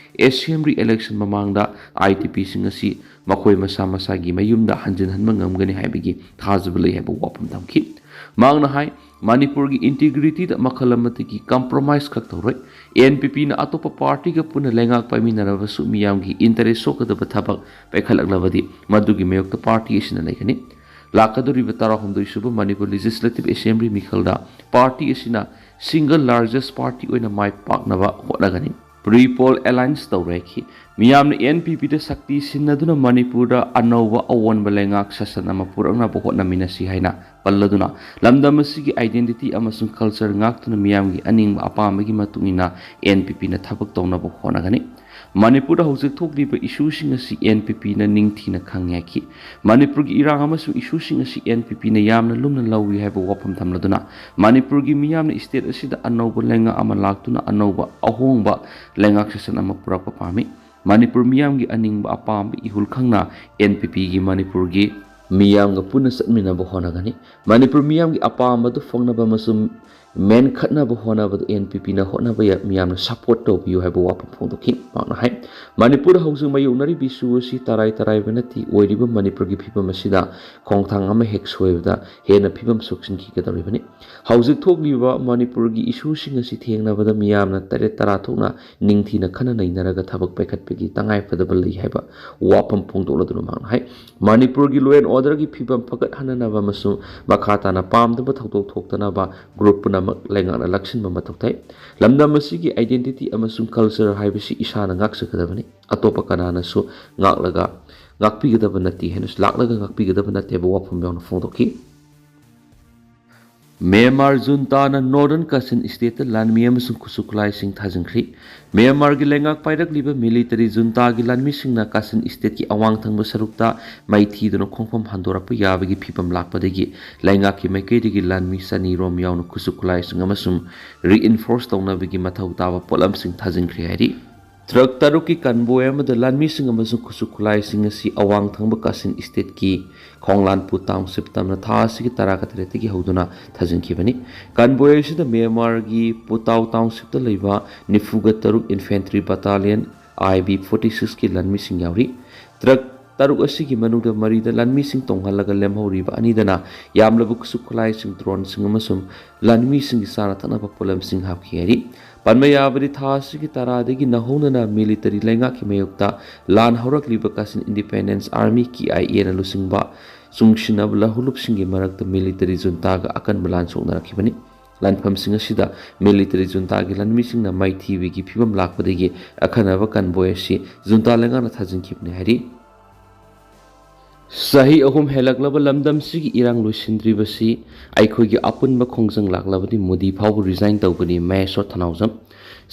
ꯑꯦꯁꯦꯝꯕ꯭ꯂꯤ ꯏꯂꯦꯛꯁꯟ ꯃꯃꯥꯡꯗ I D P ꯁꯤꯡ ꯑꯁꯤ ꯃꯈꯣꯏ ꯃꯁꯥ ꯃꯁꯥꯒꯤ ꯃꯌꯨꯝꯗ ꯍꯟꯖꯤꯟꯍꯟꯕ ꯉꯝꯒꯅꯤ ꯍꯥꯏꯕꯒꯤ ꯊꯥꯖꯕ ꯂꯩ ꯍꯥꯏꯕ ꯋꯥꯐꯝ ꯊꯝꯈꯤ꯫ ꯃꯍꯥꯛꯅ ꯍꯥꯏ, ꯃꯅꯤꯄꯨꯔꯒꯤ ꯏꯟꯇꯤꯒ꯭ꯔꯤꯇꯤꯗ ꯃꯈꯜ ꯑꯃꯠꯇꯒꯤ ꯀꯝꯄ꯭ꯔꯣꯃꯥꯏꯁ ꯈꯛ ꯇꯧꯔꯣꯏ꯫ N P P ꯅ ꯑꯇꯣꯞꯄ ꯄꯥꯔꯇꯤꯒ ꯄꯨꯟꯅ ꯂꯩꯉꯥꯛ ꯄꯥꯏꯃꯤꯟꯅꯔꯕꯁꯨ ꯃꯤꯌꯥꯝꯒꯤ ꯏꯟꯇꯔꯦꯁ ꯁꯣꯛꯀꯗꯕ ꯊꯕꯛ ꯄꯥꯏꯈꯠꯂꯛꯂꯕꯗꯤ ꯃꯗꯨꯒꯤ ꯃꯥꯌꯣꯛꯇ ꯄꯥꯔꯇꯤ ꯑꯁꯤꯅ ꯂꯩꯒꯅꯤ꯫ ꯂꯥꯛꯀꯗꯧꯔꯤꯕ ꯇꯔꯥꯍꯨꯝꯗꯣꯏ ꯁꯨꯕ ꯃꯅꯤꯄꯨꯔ ꯂꯦꯖꯤꯁꯂꯦꯇꯤꯚ ꯑꯦꯁꯦꯝꯕ꯭ꯂꯤ ꯃꯤꯈꯜꯗ ꯄꯥꯔꯇꯤ ꯑꯁꯤꯅ ꯁꯤꯡꯒꯜ ꯂꯥꯔꯖꯦꯁ ꯄꯥꯔꯇꯤ ꯑꯣꯏꯅ ꯃꯥꯏ ꯄꯥꯛꯅꯕ ꯍꯣꯠꯅꯒꯅꯤ꯫ ꯄ꯭ꯔꯤ ꯄꯣꯜ ꯑꯦꯂꯥꯏꯟꯁ ꯇꯧꯔꯦ ꯍꯥꯏꯈꯤ꯫ ꯃꯤꯌꯥꯝꯅ ꯑꯦꯟ ꯄꯤ ꯄꯤꯗ ꯁꯛꯇꯤ ꯁꯤꯟꯅꯗꯨꯅ ꯃꯅꯤꯄꯨꯔꯗ ꯑꯅꯧꯕ ꯑꯑꯣꯟꯕ ꯂꯩꯉꯥꯛ ꯁꯥꯁꯟ ꯑꯃ ꯄꯨꯔꯛꯅꯕ ꯍꯣꯠꯅꯃꯤꯟꯅꯁꯤ ꯍꯥꯏꯅ ꯄꯜꯂꯗꯨꯅ ꯂꯝꯗꯝ ꯑꯁꯤꯒꯤ ꯑꯥꯏꯗꯦꯟꯇꯤꯇꯤ ꯑꯃꯁꯨꯡ ꯀꯜꯆꯔ ꯉꯥꯛꯇꯨꯅ ꯃꯤꯌꯥꯝꯒꯤ ꯑꯅꯤꯡꯕ ꯑꯄꯥꯝꯕꯒꯤ ꯃꯇꯨꯡ ꯏꯟꯅ ꯑꯦꯟ ꯄꯤ ꯄꯤꯅ ꯊꯕꯛ ꯇꯧꯅꯕ ꯍꯣꯠꯅꯒꯅꯤ꯫ ꯃꯅꯤꯄꯨꯔꯗ ꯍꯧꯖꯤꯛ ꯊꯣꯛꯂꯤꯕ ꯏꯁꯨꯁꯤꯡ ꯑꯁꯤ ꯑꯦꯟ ꯄꯤ ꯄꯤꯅ ꯅꯤꯡꯊꯤꯅ ꯈꯪꯉꯦ ꯍꯥꯏꯈꯤ꯫ ꯃꯅꯤꯄꯨꯔꯒꯤ ꯏꯔꯥꯡ ꯑꯃꯁꯨꯡ ꯏꯁꯨꯁꯤꯡ ꯑꯁꯤ ꯑꯦꯟ ꯄꯤ ꯄꯤꯅ ꯌꯥꯝꯅ ꯂꯨꯝꯅ ꯂꯧꯏ ꯍꯥꯏꯕ ꯋꯥꯐꯝ ꯊꯝꯂꯗꯨꯅ ꯃꯅꯤꯄꯨꯔꯒꯤ ꯃꯤꯌꯥꯝꯅ ꯁ꯭ꯇꯦꯠ ꯑꯁꯤꯗ ꯑꯅꯧꯕ ꯂꯩꯉꯥꯛ ꯑꯃ ꯂꯥꯛꯇꯨꯅ ꯑꯅꯧꯕ ꯑꯍꯣꯡꯕ ꯂꯩꯉꯥꯛ ꯁꯥꯁꯟ ꯑꯃ ꯄꯨꯔꯛꯄ ꯄꯥꯝꯃꯤ꯫ ꯃꯅꯤꯄꯨꯔ ꯃꯤꯌꯥꯝꯒꯤ ꯑꯅꯤꯡꯕ ꯑꯄꯥꯝꯕ ꯏꯍꯨꯜ ꯈꯪꯅ ꯑꯦꯟ ꯄꯤ ꯄꯤꯒꯤ ꯃꯅꯤꯄꯨꯔꯒꯤ ꯃꯤꯌꯥꯝꯒ ꯄꯨꯟꯅ ꯆꯠꯃꯤꯟꯅꯕ ꯍꯣꯠꯅꯒꯅꯤ꯫ ꯃꯅꯤꯄꯨꯔ ꯃꯤꯌꯥꯝꯒꯤ ꯑꯄꯥꯝꯕꯗꯨ ꯐꯪꯅꯕ ꯑꯃꯁꯨꯡ ꯃꯦꯟꯈꯠꯅꯕ ꯍꯣꯠꯅꯕꯗ ꯑꯦꯟ ꯄꯤ ꯄꯤꯅ ꯍꯣꯠꯅꯕ ꯌꯥ-, ꯃꯤꯌꯥꯝꯅ ꯁꯄꯣꯔꯠ ꯇꯧꯕꯤꯌꯨ ꯍꯥꯏꯕ ꯋꯥꯐꯝ ꯐꯣꯡꯗꯣꯛꯈꯤ꯫ ꯃꯍꯥꯛꯅ ꯍꯥꯏ, ꯃꯅꯤꯄꯨꯔꯗ ꯍꯧꯖꯤꯛ ꯃꯥꯌꯣꯛꯅꯔꯤꯕ ꯏꯁꯨ ꯑꯁꯤ ꯇꯔꯥꯏ ꯇꯔꯥꯏꯕ ꯅꯠꯇꯦ꯫ ꯑꯣꯏꯔꯤꯕ ꯃꯅꯤꯄꯨꯔꯒꯤ ꯐꯤꯕꯝ ꯑꯁꯤꯗ ꯈꯣꯡꯊꯥꯡ ꯑꯃ ꯍꯦꯛ ꯁꯣꯏꯕꯗ ꯍꯦꯟꯅ ꯐꯤꯕꯝ ꯁꯣꯛꯆꯤꯟꯈꯤꯒꯗꯧꯔꯤꯕꯅꯤ꯫ ꯍꯧꯖꯤꯛ ꯊꯣꯛꯂꯤꯕ ꯃꯅꯤꯄꯨꯔꯒꯤ ꯏꯁꯨꯁꯤꯡ ꯑꯁꯤ ꯊꯦꯡꯅꯕꯗ ꯃꯤꯌꯥꯝꯅ ꯇꯔꯦꯠ ꯇꯔꯥ ꯊꯣꯛꯅ ꯅꯤꯡꯊꯤꯅ ꯈꯟꯅ ꯅꯩꯅꯔꯒ ꯊꯕꯛ ꯄꯥꯏꯈꯠꯄꯒꯤ ꯇꯉꯥꯏ ꯐꯗꯕ ꯂꯩ ꯍꯥꯏꯕ ꯋꯥꯐꯝ ꯐꯣꯡꯗꯣꯛꯂꯗꯨꯅ ꯃꯍꯥꯛꯅ ꯍꯥꯏ, ꯃꯅꯤꯄꯨꯔꯒꯤ law and order ꯒꯤ ꯐꯤꯕꯝ ꯐꯒꯠꯍꯟꯅꯅꯕ ꯑꯃꯁꯨꯡ ꯃꯈꯥ ꯇꯥꯅ ꯄꯥꯝꯗꯕ ꯊꯧꯗꯣꯛ ꯊꯣꯛꯇꯅꯕ ꯒ꯭ꯔꯨꯞ ꯄꯨꯝꯅꯃꯛ ꯂꯩꯉꯥꯛꯅ ꯂꯥꯛꯁꯤꯟꯕ ꯃꯊꯧ ꯇꯥꯏ꯫ ꯂꯝꯗꯝ ꯑꯁꯤꯒꯤ ꯑꯥꯏꯗꯦꯟꯇꯤꯇꯤ ꯑꯃꯁꯨꯡ ꯀꯜꯆꯔ ꯍꯥꯏꯕꯁꯤ ꯏꯁꯥꯅ ꯉꯥꯛꯆꯒꯗꯕꯅꯤ꯫ ꯑꯇꯣꯞꯄ ꯀꯅꯥꯅꯁꯨ ꯉꯥꯛꯂꯒ ꯉꯥꯛꯄꯤꯒꯗꯕ ꯅꯠꯇꯦ ꯍꯥꯏꯅꯁꯨ, ꯂꯥꯛꯂꯒ ꯉꯥꯛꯄꯤꯒꯗꯕ ꯅꯠꯇꯦ ꯍꯥꯏꯕ ꯋꯥꯐꯝ ꯌꯥꯎꯅ ꯐꯣꯡꯗꯣꯛꯈꯤ꯫ ꯃ꯭ꯌꯥꯟꯃꯥꯔ ꯖꯨꯟꯇꯥꯅ ꯅꯣꯔꯗꯔꯟ ꯀꯥꯆꯤꯟ ꯁ꯭ꯇꯦꯠꯇ ꯂꯥꯟꯃꯤ ꯑꯃꯁꯨꯡ ꯈꯨꯠꯁꯨ ꯈꯨꯠꯂꯥꯏꯁꯤꯡ ꯊꯥꯖꯤꯟꯈ꯭ꯔꯤ꯫ ꯃ꯭ꯌꯥꯟꯃꯥꯔꯒꯤ ꯂꯩꯉꯥꯛ ꯄꯥꯏꯔꯛꯂꯤꯕ ꯃꯤꯂꯤꯇꯔꯤ ꯖꯨꯟꯇꯥꯒꯤ ꯂꯥꯟꯃꯤꯁꯤꯡꯅ ꯀꯥꯆꯤꯟ ꯁ꯭ꯇꯦꯠꯀꯤ ꯑꯋꯥꯡ ꯊꯪꯕ ꯁꯔꯨꯛꯇ ꯃꯥꯏꯊꯤꯗꯨꯅ ꯈꯣꯡꯐꯝ ꯍꯟꯗꯣꯔꯛꯄ ꯌꯥꯕꯒꯤ ꯐꯤꯕꯝ ꯂꯥꯛꯄꯗꯒꯤ ꯂꯩꯉꯥꯛꯀꯤ ꯃꯥꯏꯀꯩꯗꯒꯤ ꯂꯥꯟꯃꯤ ꯆꯅꯤ ꯔꯣꯝ ꯌꯥꯎꯅ ꯈꯨꯠꯁꯨ ꯈꯨꯠꯂꯥꯏꯁꯤꯡ ꯑꯃꯁꯨꯡ reinforce ꯇꯧꯅꯕꯒꯤ ꯃꯊꯧ ꯇꯥꯕ ꯄꯣꯠꯂꯝꯁꯤꯡ ꯊꯥꯖꯤꯟꯈ꯭ꯔꯦ ꯍꯥꯏꯔꯤ꯫ ꯇ꯭ꯔꯛ ꯇꯔꯨꯛꯀꯤ ꯀꯟꯕꯣꯏ ꯑꯃꯗ ꯂꯥꯟꯃꯤꯁꯤꯡ ꯑꯃꯁꯨꯡ ꯈꯨꯠꯁꯨ ꯈꯨꯠꯂꯥꯏꯁꯤꯡ ꯑꯁꯤ ꯑꯋꯥꯡ ꯊꯪꯕ ꯀꯥꯆꯤꯟ ꯁ꯭ꯇꯦꯠꯀꯤ ꯈꯣꯡꯂꯥꯟ ꯄꯨ ꯇꯥꯎꯟꯁꯤꯞ ꯇꯝꯅ ꯊꯥ ꯑꯁꯤꯒꯤ ꯇꯔꯥꯒ ꯇꯔꯦꯠꯇꯒꯤ ꯍꯧꯗꯨꯅ ꯊꯥꯖꯤꯟꯈꯤꯕꯅꯤ꯫ ꯀꯟꯕꯣꯏ ꯑꯁꯤꯗ ꯃ꯭ꯌꯥꯟꯃꯥꯔꯒꯤ ꯄꯨꯇꯥꯎ ꯇꯥꯎꯟꯁꯤꯞꯇ ꯂꯩꯕ ꯅꯤꯐꯨꯒ ꯇꯔꯨꯛ Infantry Battalion I B forty six ꯀꯤ ꯂꯥꯟꯃꯤꯁꯤꯡ ꯌꯥꯎꯔꯤ꯫ ꯇ꯭ꯔꯛ ꯇꯔꯨꯛ ꯑꯁꯤꯒꯤ ꯃꯅꯨꯡꯗ ꯃꯔꯤꯗ ꯂꯥꯟꯃꯤꯁꯤꯡ ꯇꯣꯡꯍꯜꯂꯒ ꯂꯦꯝꯍꯧꯔꯤꯕ ꯑꯅꯤꯗꯅ ꯌꯥꯝꯂꯕ ꯈꯨꯠꯁꯨ ꯈꯨꯠꯂꯥꯏꯁꯤꯡ, ꯗ꯭ꯔꯣꯟꯁꯤꯡ ꯑꯃꯁꯨꯡ ꯂꯥꯟꯃꯤꯁꯤꯡꯒꯤ ꯆꯥꯅ ꯊꯛꯅꯕ ꯄꯣꯠꯂꯝꯁꯤꯡ ꯍꯥꯞꯈꯤ ꯍꯥꯏꯔꯤ꯫ ꯄꯟꯕ ꯌꯥꯕꯗꯤ ꯊꯥ ꯑꯁꯤꯒꯤ ꯇꯔꯥꯗꯒꯤ ꯅꯧꯍꯧꯅꯅ ꯃꯤꯂꯤꯇꯔꯤ ꯂꯩꯉꯥꯛꯀꯤ ꯃꯥꯌꯣꯛꯇ ꯂꯥꯟ ꯍꯧꯔꯛꯂꯤꯕ ꯀꯥꯆꯤꯟ Independence Army, K I A ꯅ ꯂꯨꯆꯤꯡꯕ ꯆꯨꯡꯁꯤꯟꯅꯕ ꯂꯍꯨꯂꯨꯞꯁꯤꯡꯒꯤ ꯃꯔꯛꯇ ꯃꯤꯂꯤꯇꯔꯤ ꯖꯨꯟꯇꯥꯒ ꯑꯀꯟꯕ ꯂꯥꯟ ꯁꯣꯛꯅꯔꯛꯈꯤꯕꯅꯤ꯫ ꯂꯥꯟꯐꯝꯁꯤꯡ ꯑꯁꯤꯗ ꯃꯤꯂꯤꯇꯔꯤ ꯖꯨꯟꯇꯥꯒꯤ ꯂꯥꯟꯃꯤꯁꯤꯡꯅ ꯃꯥꯏꯊꯤꯕꯒꯤ ꯐꯤꯕꯝ ꯂꯥꯛꯄꯗꯒꯤ ꯑꯈꯟꯅꯕ ꯀꯟꯚꯣꯏ ꯑꯁꯤ ꯖꯨꯟꯇꯥ ꯂꯩꯉꯥꯛꯅ ꯊꯥꯖꯤꯟꯈꯤꯕꯅꯤ ꯍꯥꯏꯔꯤ꯫ ꯆꯍꯤ ꯑꯍꯨꯝ ꯍꯦꯜꯂꯛꯂꯕ ꯂꯝꯗꯝꯁꯤꯒꯤ ꯏꯔꯥꯡ ꯂꯣꯏꯁꯤꯟꯗ꯭ꯔꯤꯕꯁꯤ ꯑꯩꯈꯣꯏꯒꯤ ꯑꯄꯨꯟꯕ ꯈꯣꯡꯖꯪ ꯂꯥꯛꯂꯕꯗꯤ ꯃꯣꯗꯤ ꯐꯥꯎꯕ ꯔꯤꯖꯥꯏꯟ ꯇꯧꯒꯅꯤ, ꯃꯍꯦꯁꯣꯔ ꯊꯅꯥꯎꯖꯝ꯫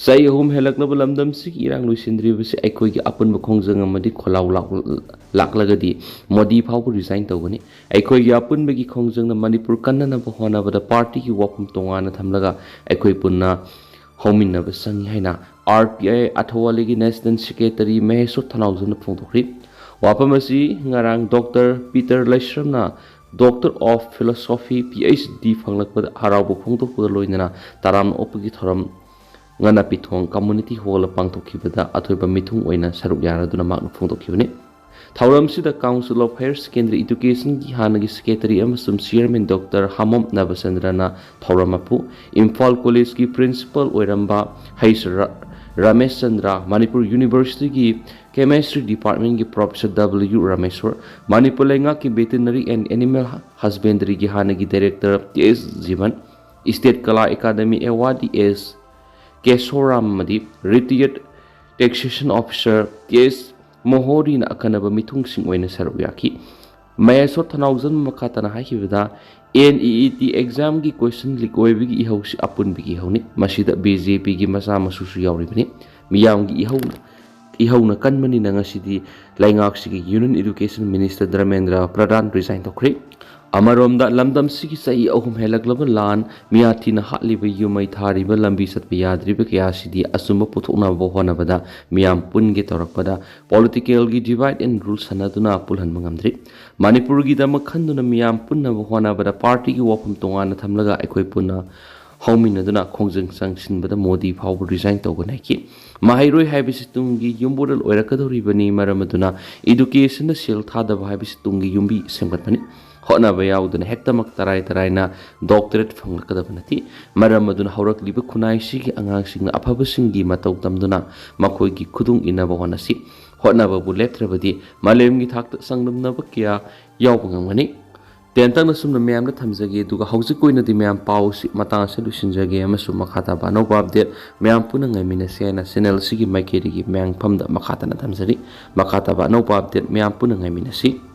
ꯆꯍꯤ ꯑꯍꯨꯝ ꯍꯦꯜꯂꯛꯂꯕ ꯂꯝꯗꯝꯁꯤꯒꯤ ꯏꯔꯥꯡ ꯂꯣꯏꯁꯤꯟꯗ꯭ꯔꯤꯕꯁꯤ ꯑꯩꯈꯣꯏꯒꯤ ꯑꯄꯨꯟꯕ ꯈꯣꯡꯖꯪ ꯑꯃꯗꯤ ꯈꯣꯜꯂꯥꯎ ꯂꯥꯛ-, ꯂꯥꯛꯂꯒꯗꯤ ꯃꯣꯗꯤ ꯐꯥꯎꯕ ꯔꯤꯖꯥꯏꯟ ꯇꯧꯒꯅꯤ꯫ ꯑꯩꯈꯣꯏꯒꯤ ꯑꯄꯨꯟꯕꯒꯤ ꯈꯣꯡꯖꯪꯅ ꯃꯅꯤꯄꯨꯔ ꯀꯟꯅꯅꯕ ꯍꯣꯠꯅꯕꯗ ꯄꯥꯔꯇꯤꯒꯤ ꯋꯥꯐꯝ ꯇꯣꯉꯥꯟꯅ ꯊꯝꯂꯒ ꯑꯩꯈꯣꯏ ꯄꯨꯟꯅ ꯍꯧꯃꯤꯟꯅꯕ ꯆꯪꯏ ꯍꯥꯏꯅ ꯑꯥꯔ ꯄꯤ ꯑꯥꯏ ꯑꯊꯋꯥꯂꯤꯒꯤ ꯅꯦꯁꯅꯦꯜ ꯁꯦꯀ꯭ꯔꯦꯇꯔꯤ ꯃꯍꯦꯁꯣꯔ ꯊꯅꯥꯎꯖꯝꯅ ꯐꯣꯡꯗꯣꯛꯈ꯭ꯔꯤ꯫ ꯋꯥꯐꯝ ꯑꯁꯤ ꯉꯔꯥꯡ ꯗꯣꯛꯇꯔ ꯄꯤꯇꯔ ꯂꯩꯁ꯭ꯔꯝꯅ doctor of philosophy, P H D ꯐꯪꯂꯛꯄꯗ ꯍꯔꯥꯎꯕ ꯐꯣꯡꯗꯣꯛꯄꯒ ꯂꯣꯏꯅꯅ ꯇꯔꯥꯝꯅ ꯑꯣꯛꯄꯒꯤ ꯊꯧꯔꯝ ꯉꯥꯅꯥꯄꯤꯊꯣꯡ ꯀꯝꯃꯨꯅꯤꯇꯤ ꯍꯣꯜꯗ ꯄꯥꯡꯊꯣꯛꯈꯤꯕꯗ ꯑꯊꯣꯏꯕ ꯃꯤꯊꯨꯡ ꯑꯣꯏꯅ ꯁꯔꯨꯛ ꯌꯥꯔꯗꯨꯅ ꯃꯍꯥꯛꯅ ꯐꯣꯡꯗꯣꯛꯈꯤꯕꯅꯤ꯫ ꯊꯧꯔꯝꯁꯤꯗ Council of Higher Secondary Educationꯒꯤ ꯍꯥꯟꯅꯒꯤ ꯁꯦꯀ꯭ꯔꯦꯇꯔꯤ ꯑꯃꯁꯨꯡ ꯆꯤꯌꯔꯃꯦꯟ ꯗꯣꯛꯇꯔ ꯍꯥꯃꯣꯝ ꯅꯕꯆꯟꯗ꯭ꯔꯅ ꯊꯧꯔꯝ ꯃꯄꯨ, ꯏꯝꯐꯥꯜ ꯀꯣꯂꯦꯖꯀꯤ ꯄ꯭ꯔꯤꯟꯁꯤꯄꯥꯜ ꯑꯣꯏꯔꯝꯕ ꯍꯩꯁ ꯔ-, ꯔꯃꯦꯁ ꯆꯟꯗ꯭ꯔ, ꯃꯅꯤꯄꯨꯔ ꯌꯨꯅꯤꯚꯔꯁꯤꯇꯤꯒꯤ ꯀꯦꯃꯦꯁꯇ꯭ꯔꯤ ꯗꯤꯄꯥꯔꯠꯃꯦꯟꯒꯤ ꯄ꯭ꯔꯣꯐꯦꯁꯔ ꯗꯕ꯭ꯂꯤꯎ ꯔꯃꯦꯁ꯭ꯋꯔ, ꯃꯅꯤꯄꯨꯔ ꯂꯩꯉꯥꯛꯀꯤ ꯚꯦꯇꯤꯅꯔꯤ ꯑꯦꯟ ꯑꯦꯅꯤꯃꯦꯜ ꯍꯁꯕꯦꯟꯗꯔꯤꯒꯤ ꯍꯥꯟꯅꯒꯤ ꯗꯥꯏꯔꯦꯛꯇꯔ ꯇꯤ ꯑꯦꯁ ꯖꯤꯕꯟ, ꯏꯁꯇꯦꯠ ꯀꯂꯥ ꯑꯦꯀꯥꯗꯃꯤ ꯑꯦꯋꯥꯔꯗꯤ ꯑꯦꯁ ꯀꯦꯁꯣꯔꯥꯝ ꯑꯃꯗꯤ ꯔꯤꯇꯤꯌꯔꯠ ꯇꯦꯛꯁꯦꯁꯟ ꯑꯣꯐꯤꯁꯥꯔ ꯀꯦ ꯑꯦꯁ ꯃꯣꯍꯣꯔꯤꯅ ꯑꯈꯟꯅꯕ ꯃꯤꯊꯨꯡꯁꯤꯡ ꯑꯣꯏꯅ ꯁꯔꯨꯛ ꯌꯥꯈꯤ꯫ ꯃꯍꯦꯁꯣꯔ ꯊꯅꯥꯎꯖꯝ ꯃꯈꯥ ꯇꯥꯅ ꯍꯥꯏꯈꯤꯕꯗ, ꯑꯦꯟ ꯏ ꯏ ꯇꯤ ꯑꯦꯛꯖꯥꯝꯒꯤ ꯀꯣꯏꯁꯟ ꯂꯤꯛ ꯑꯣꯏꯕꯒꯤ ꯏꯍꯧꯁꯤ ꯑꯄꯨꯟꯕꯒꯤ ꯏꯍꯧꯅꯤ꯫ ꯃꯁꯤꯗ ꯕꯤ ꯖꯦ ꯄꯤꯒꯤ ꯃꯆꯥ ꯃꯁꯨꯁꯨ ꯌꯥꯎꯔꯤꯕꯅꯤ꯫ ꯃꯤꯌꯥꯝꯒꯤ ꯏꯍꯧ, ꯏꯍꯧꯅ ꯀꯟꯕꯅꯤꯅ ꯉꯁꯤꯗꯤ ꯂꯩꯉꯥꯛꯁꯤꯒꯤ ꯌꯨꯅꯤꯌꯟ ꯏꯗꯨꯀꯦꯁꯟ ꯃꯤꯅꯤꯁꯇꯔ ꯙꯔꯃꯦꯟꯗ꯭ꯔ ꯄ꯭ꯔꯙꯥꯟ ꯔꯤꯖꯥꯏꯟ ꯇꯧꯈ꯭ꯔꯦ꯫ ꯑꯃꯔꯣꯝꯗ ꯂꯝꯗꯝꯁꯤꯒꯤ ꯆꯍꯤ ꯑꯍꯨꯝ ꯍꯦꯜꯂꯛꯂꯕ ꯂꯥꯟ, ꯃꯤꯌꯥꯊꯤꯅ ꯍꯥꯠꯂꯤꯕ, ꯌꯨꯝꯃꯩ ꯊꯥꯔꯤꯕ, ꯂꯝꯕꯤ ꯆꯠꯄ ꯌꯥꯗ꯭ꯔꯤꯕ ꯀꯌꯥꯁꯤꯗꯤ ꯑꯆꯨꯝꯕ ꯄꯨꯊꯣꯛꯅꯕ ꯍꯣꯠꯅꯕꯗ ꯃꯤꯌꯥꯝ ꯄꯨꯟꯒꯦ ꯇꯧꯔꯛꯄꯗ ꯄꯣꯂꯤꯇꯤꯀꯦꯜꯒꯤ divide and rule ꯁꯥꯟꯅꯗꯨꯅ ꯄꯨꯜꯍꯟꯕ ꯉꯝꯗ꯭ꯔꯤ꯫ ꯃꯅꯤꯄꯨꯔꯒꯤꯗꯃꯛ ꯈꯟꯗꯨꯅ ꯃꯤꯌꯥꯝ ꯄꯨꯟꯅꯕ ꯍꯣꯠꯅꯕꯗ ꯄꯥꯔꯇꯤꯒꯤ ꯋꯥꯐꯝ ꯇꯣꯉꯥꯟꯅ ꯊꯝꯂꯒ ꯑꯩꯈꯣꯏ ꯄꯨꯟꯅ ꯍꯧꯃꯤꯟꯅꯗꯨꯅ ꯈꯣꯡꯖꯪ ꯆꯪꯁꯤꯟꯕꯗ ꯃꯣꯗꯤ ꯐꯥꯎꯕ ꯔꯤꯖꯥꯏꯟ ꯇꯧꯒꯅꯤ ꯍꯥꯏꯈꯤ꯫ ꯃꯍꯩꯔꯣꯏ ꯍꯥꯏꯕꯁꯤ ꯇꯨꯡꯒꯤ ꯌꯨꯝꯕꯨꯔꯦꯜ ꯑꯣꯏꯔꯛꯀꯗꯧꯔꯤꯕꯅꯤ, ꯃꯔꯝ ꯑꯗꯨꯅ ꯏꯗꯨꯀꯦꯁꯟꯗ ꯁꯦꯜ ꯊꯥꯗꯕ ꯍꯥꯏꯕꯁꯤ ꯇꯨꯡꯒꯤ ꯌꯨꯝꯕꯤ ꯁꯦꯝꯒꯠꯄꯅꯤ꯫ ꯍꯣꯠꯅꯕ ꯌꯥꯎꯗꯅ ꯍꯦꯛꯇꯃꯛ ꯇꯔꯥꯏ ꯇꯔꯥꯏꯅ ꯗꯣꯛꯇꯔꯦꯠ ꯐꯪꯂꯛꯀꯗꯕ ꯅꯠꯇꯦ꯫ ꯃꯔꯝ ꯑꯗꯨꯅ ꯍꯧꯔꯛꯂꯤꯕ ꯈꯨꯟꯅꯥꯏꯁꯤꯒꯤ ꯑꯉꯥꯡꯁꯤꯡꯅ ꯑꯐꯕꯁꯤꯡꯒꯤ ꯃꯇꯧ ꯇꯝꯗꯨꯅ ꯃꯈꯣꯏꯒꯤ ꯈꯨꯗꯨꯡ ꯏꯟꯅꯕ ꯍꯣꯠꯅꯁꯤ꯫ ꯍꯣꯠꯅꯕꯕꯨ ꯂꯦꯞꯇ꯭ꯔꯕꯗꯤ ꯃꯥꯂꯦꯝꯒꯤ ꯊꯥꯛꯇ ꯆꯥꯡꯗꯝꯅꯕ ꯀꯌꯥ ꯌꯥꯎꯕ ꯉꯝꯒꯅꯤ꯫ ꯇꯦꯟꯇꯛꯅ ꯁꯨꯝꯅ ꯃꯌꯥꯝꯗ ꯊꯝꯖꯒꯦ, ꯑꯗꯨꯒ ꯍꯧꯖꯤꯛꯀꯤ ꯑꯣꯏꯅꯗꯤ ꯃꯌꯥꯝ ꯄꯥꯎ ꯑꯁꯤ ꯃꯇꯥꯡ ꯑꯁꯤꯗ ꯂꯣꯏꯁꯤꯟꯖꯒꯦ, ꯑꯃꯁꯨꯡ ꯃꯈꯥ ꯇꯥꯕ ꯑꯅꯧꯕ update ꯃꯌꯥꯝ ꯄꯨꯟꯅ ꯉꯥꯏꯃꯤꯟꯅꯁꯦ ꯍꯥꯏꯅ channel ꯑꯁꯤꯒꯤ ꯃꯥꯏꯀꯩꯗꯒꯤ ꯃꯌꯥꯝꯐꯝꯗ ꯃꯈꯥ ꯇꯥꯅ ꯊꯝꯖꯔꯤ꯫ ꯃꯈꯥ ꯇꯥꯕ ꯑꯅꯧꯕ update ꯃꯌꯥꯝ ꯄꯨꯟꯅ ꯉꯥꯏꯃꯤꯟꯅꯁꯤ꯫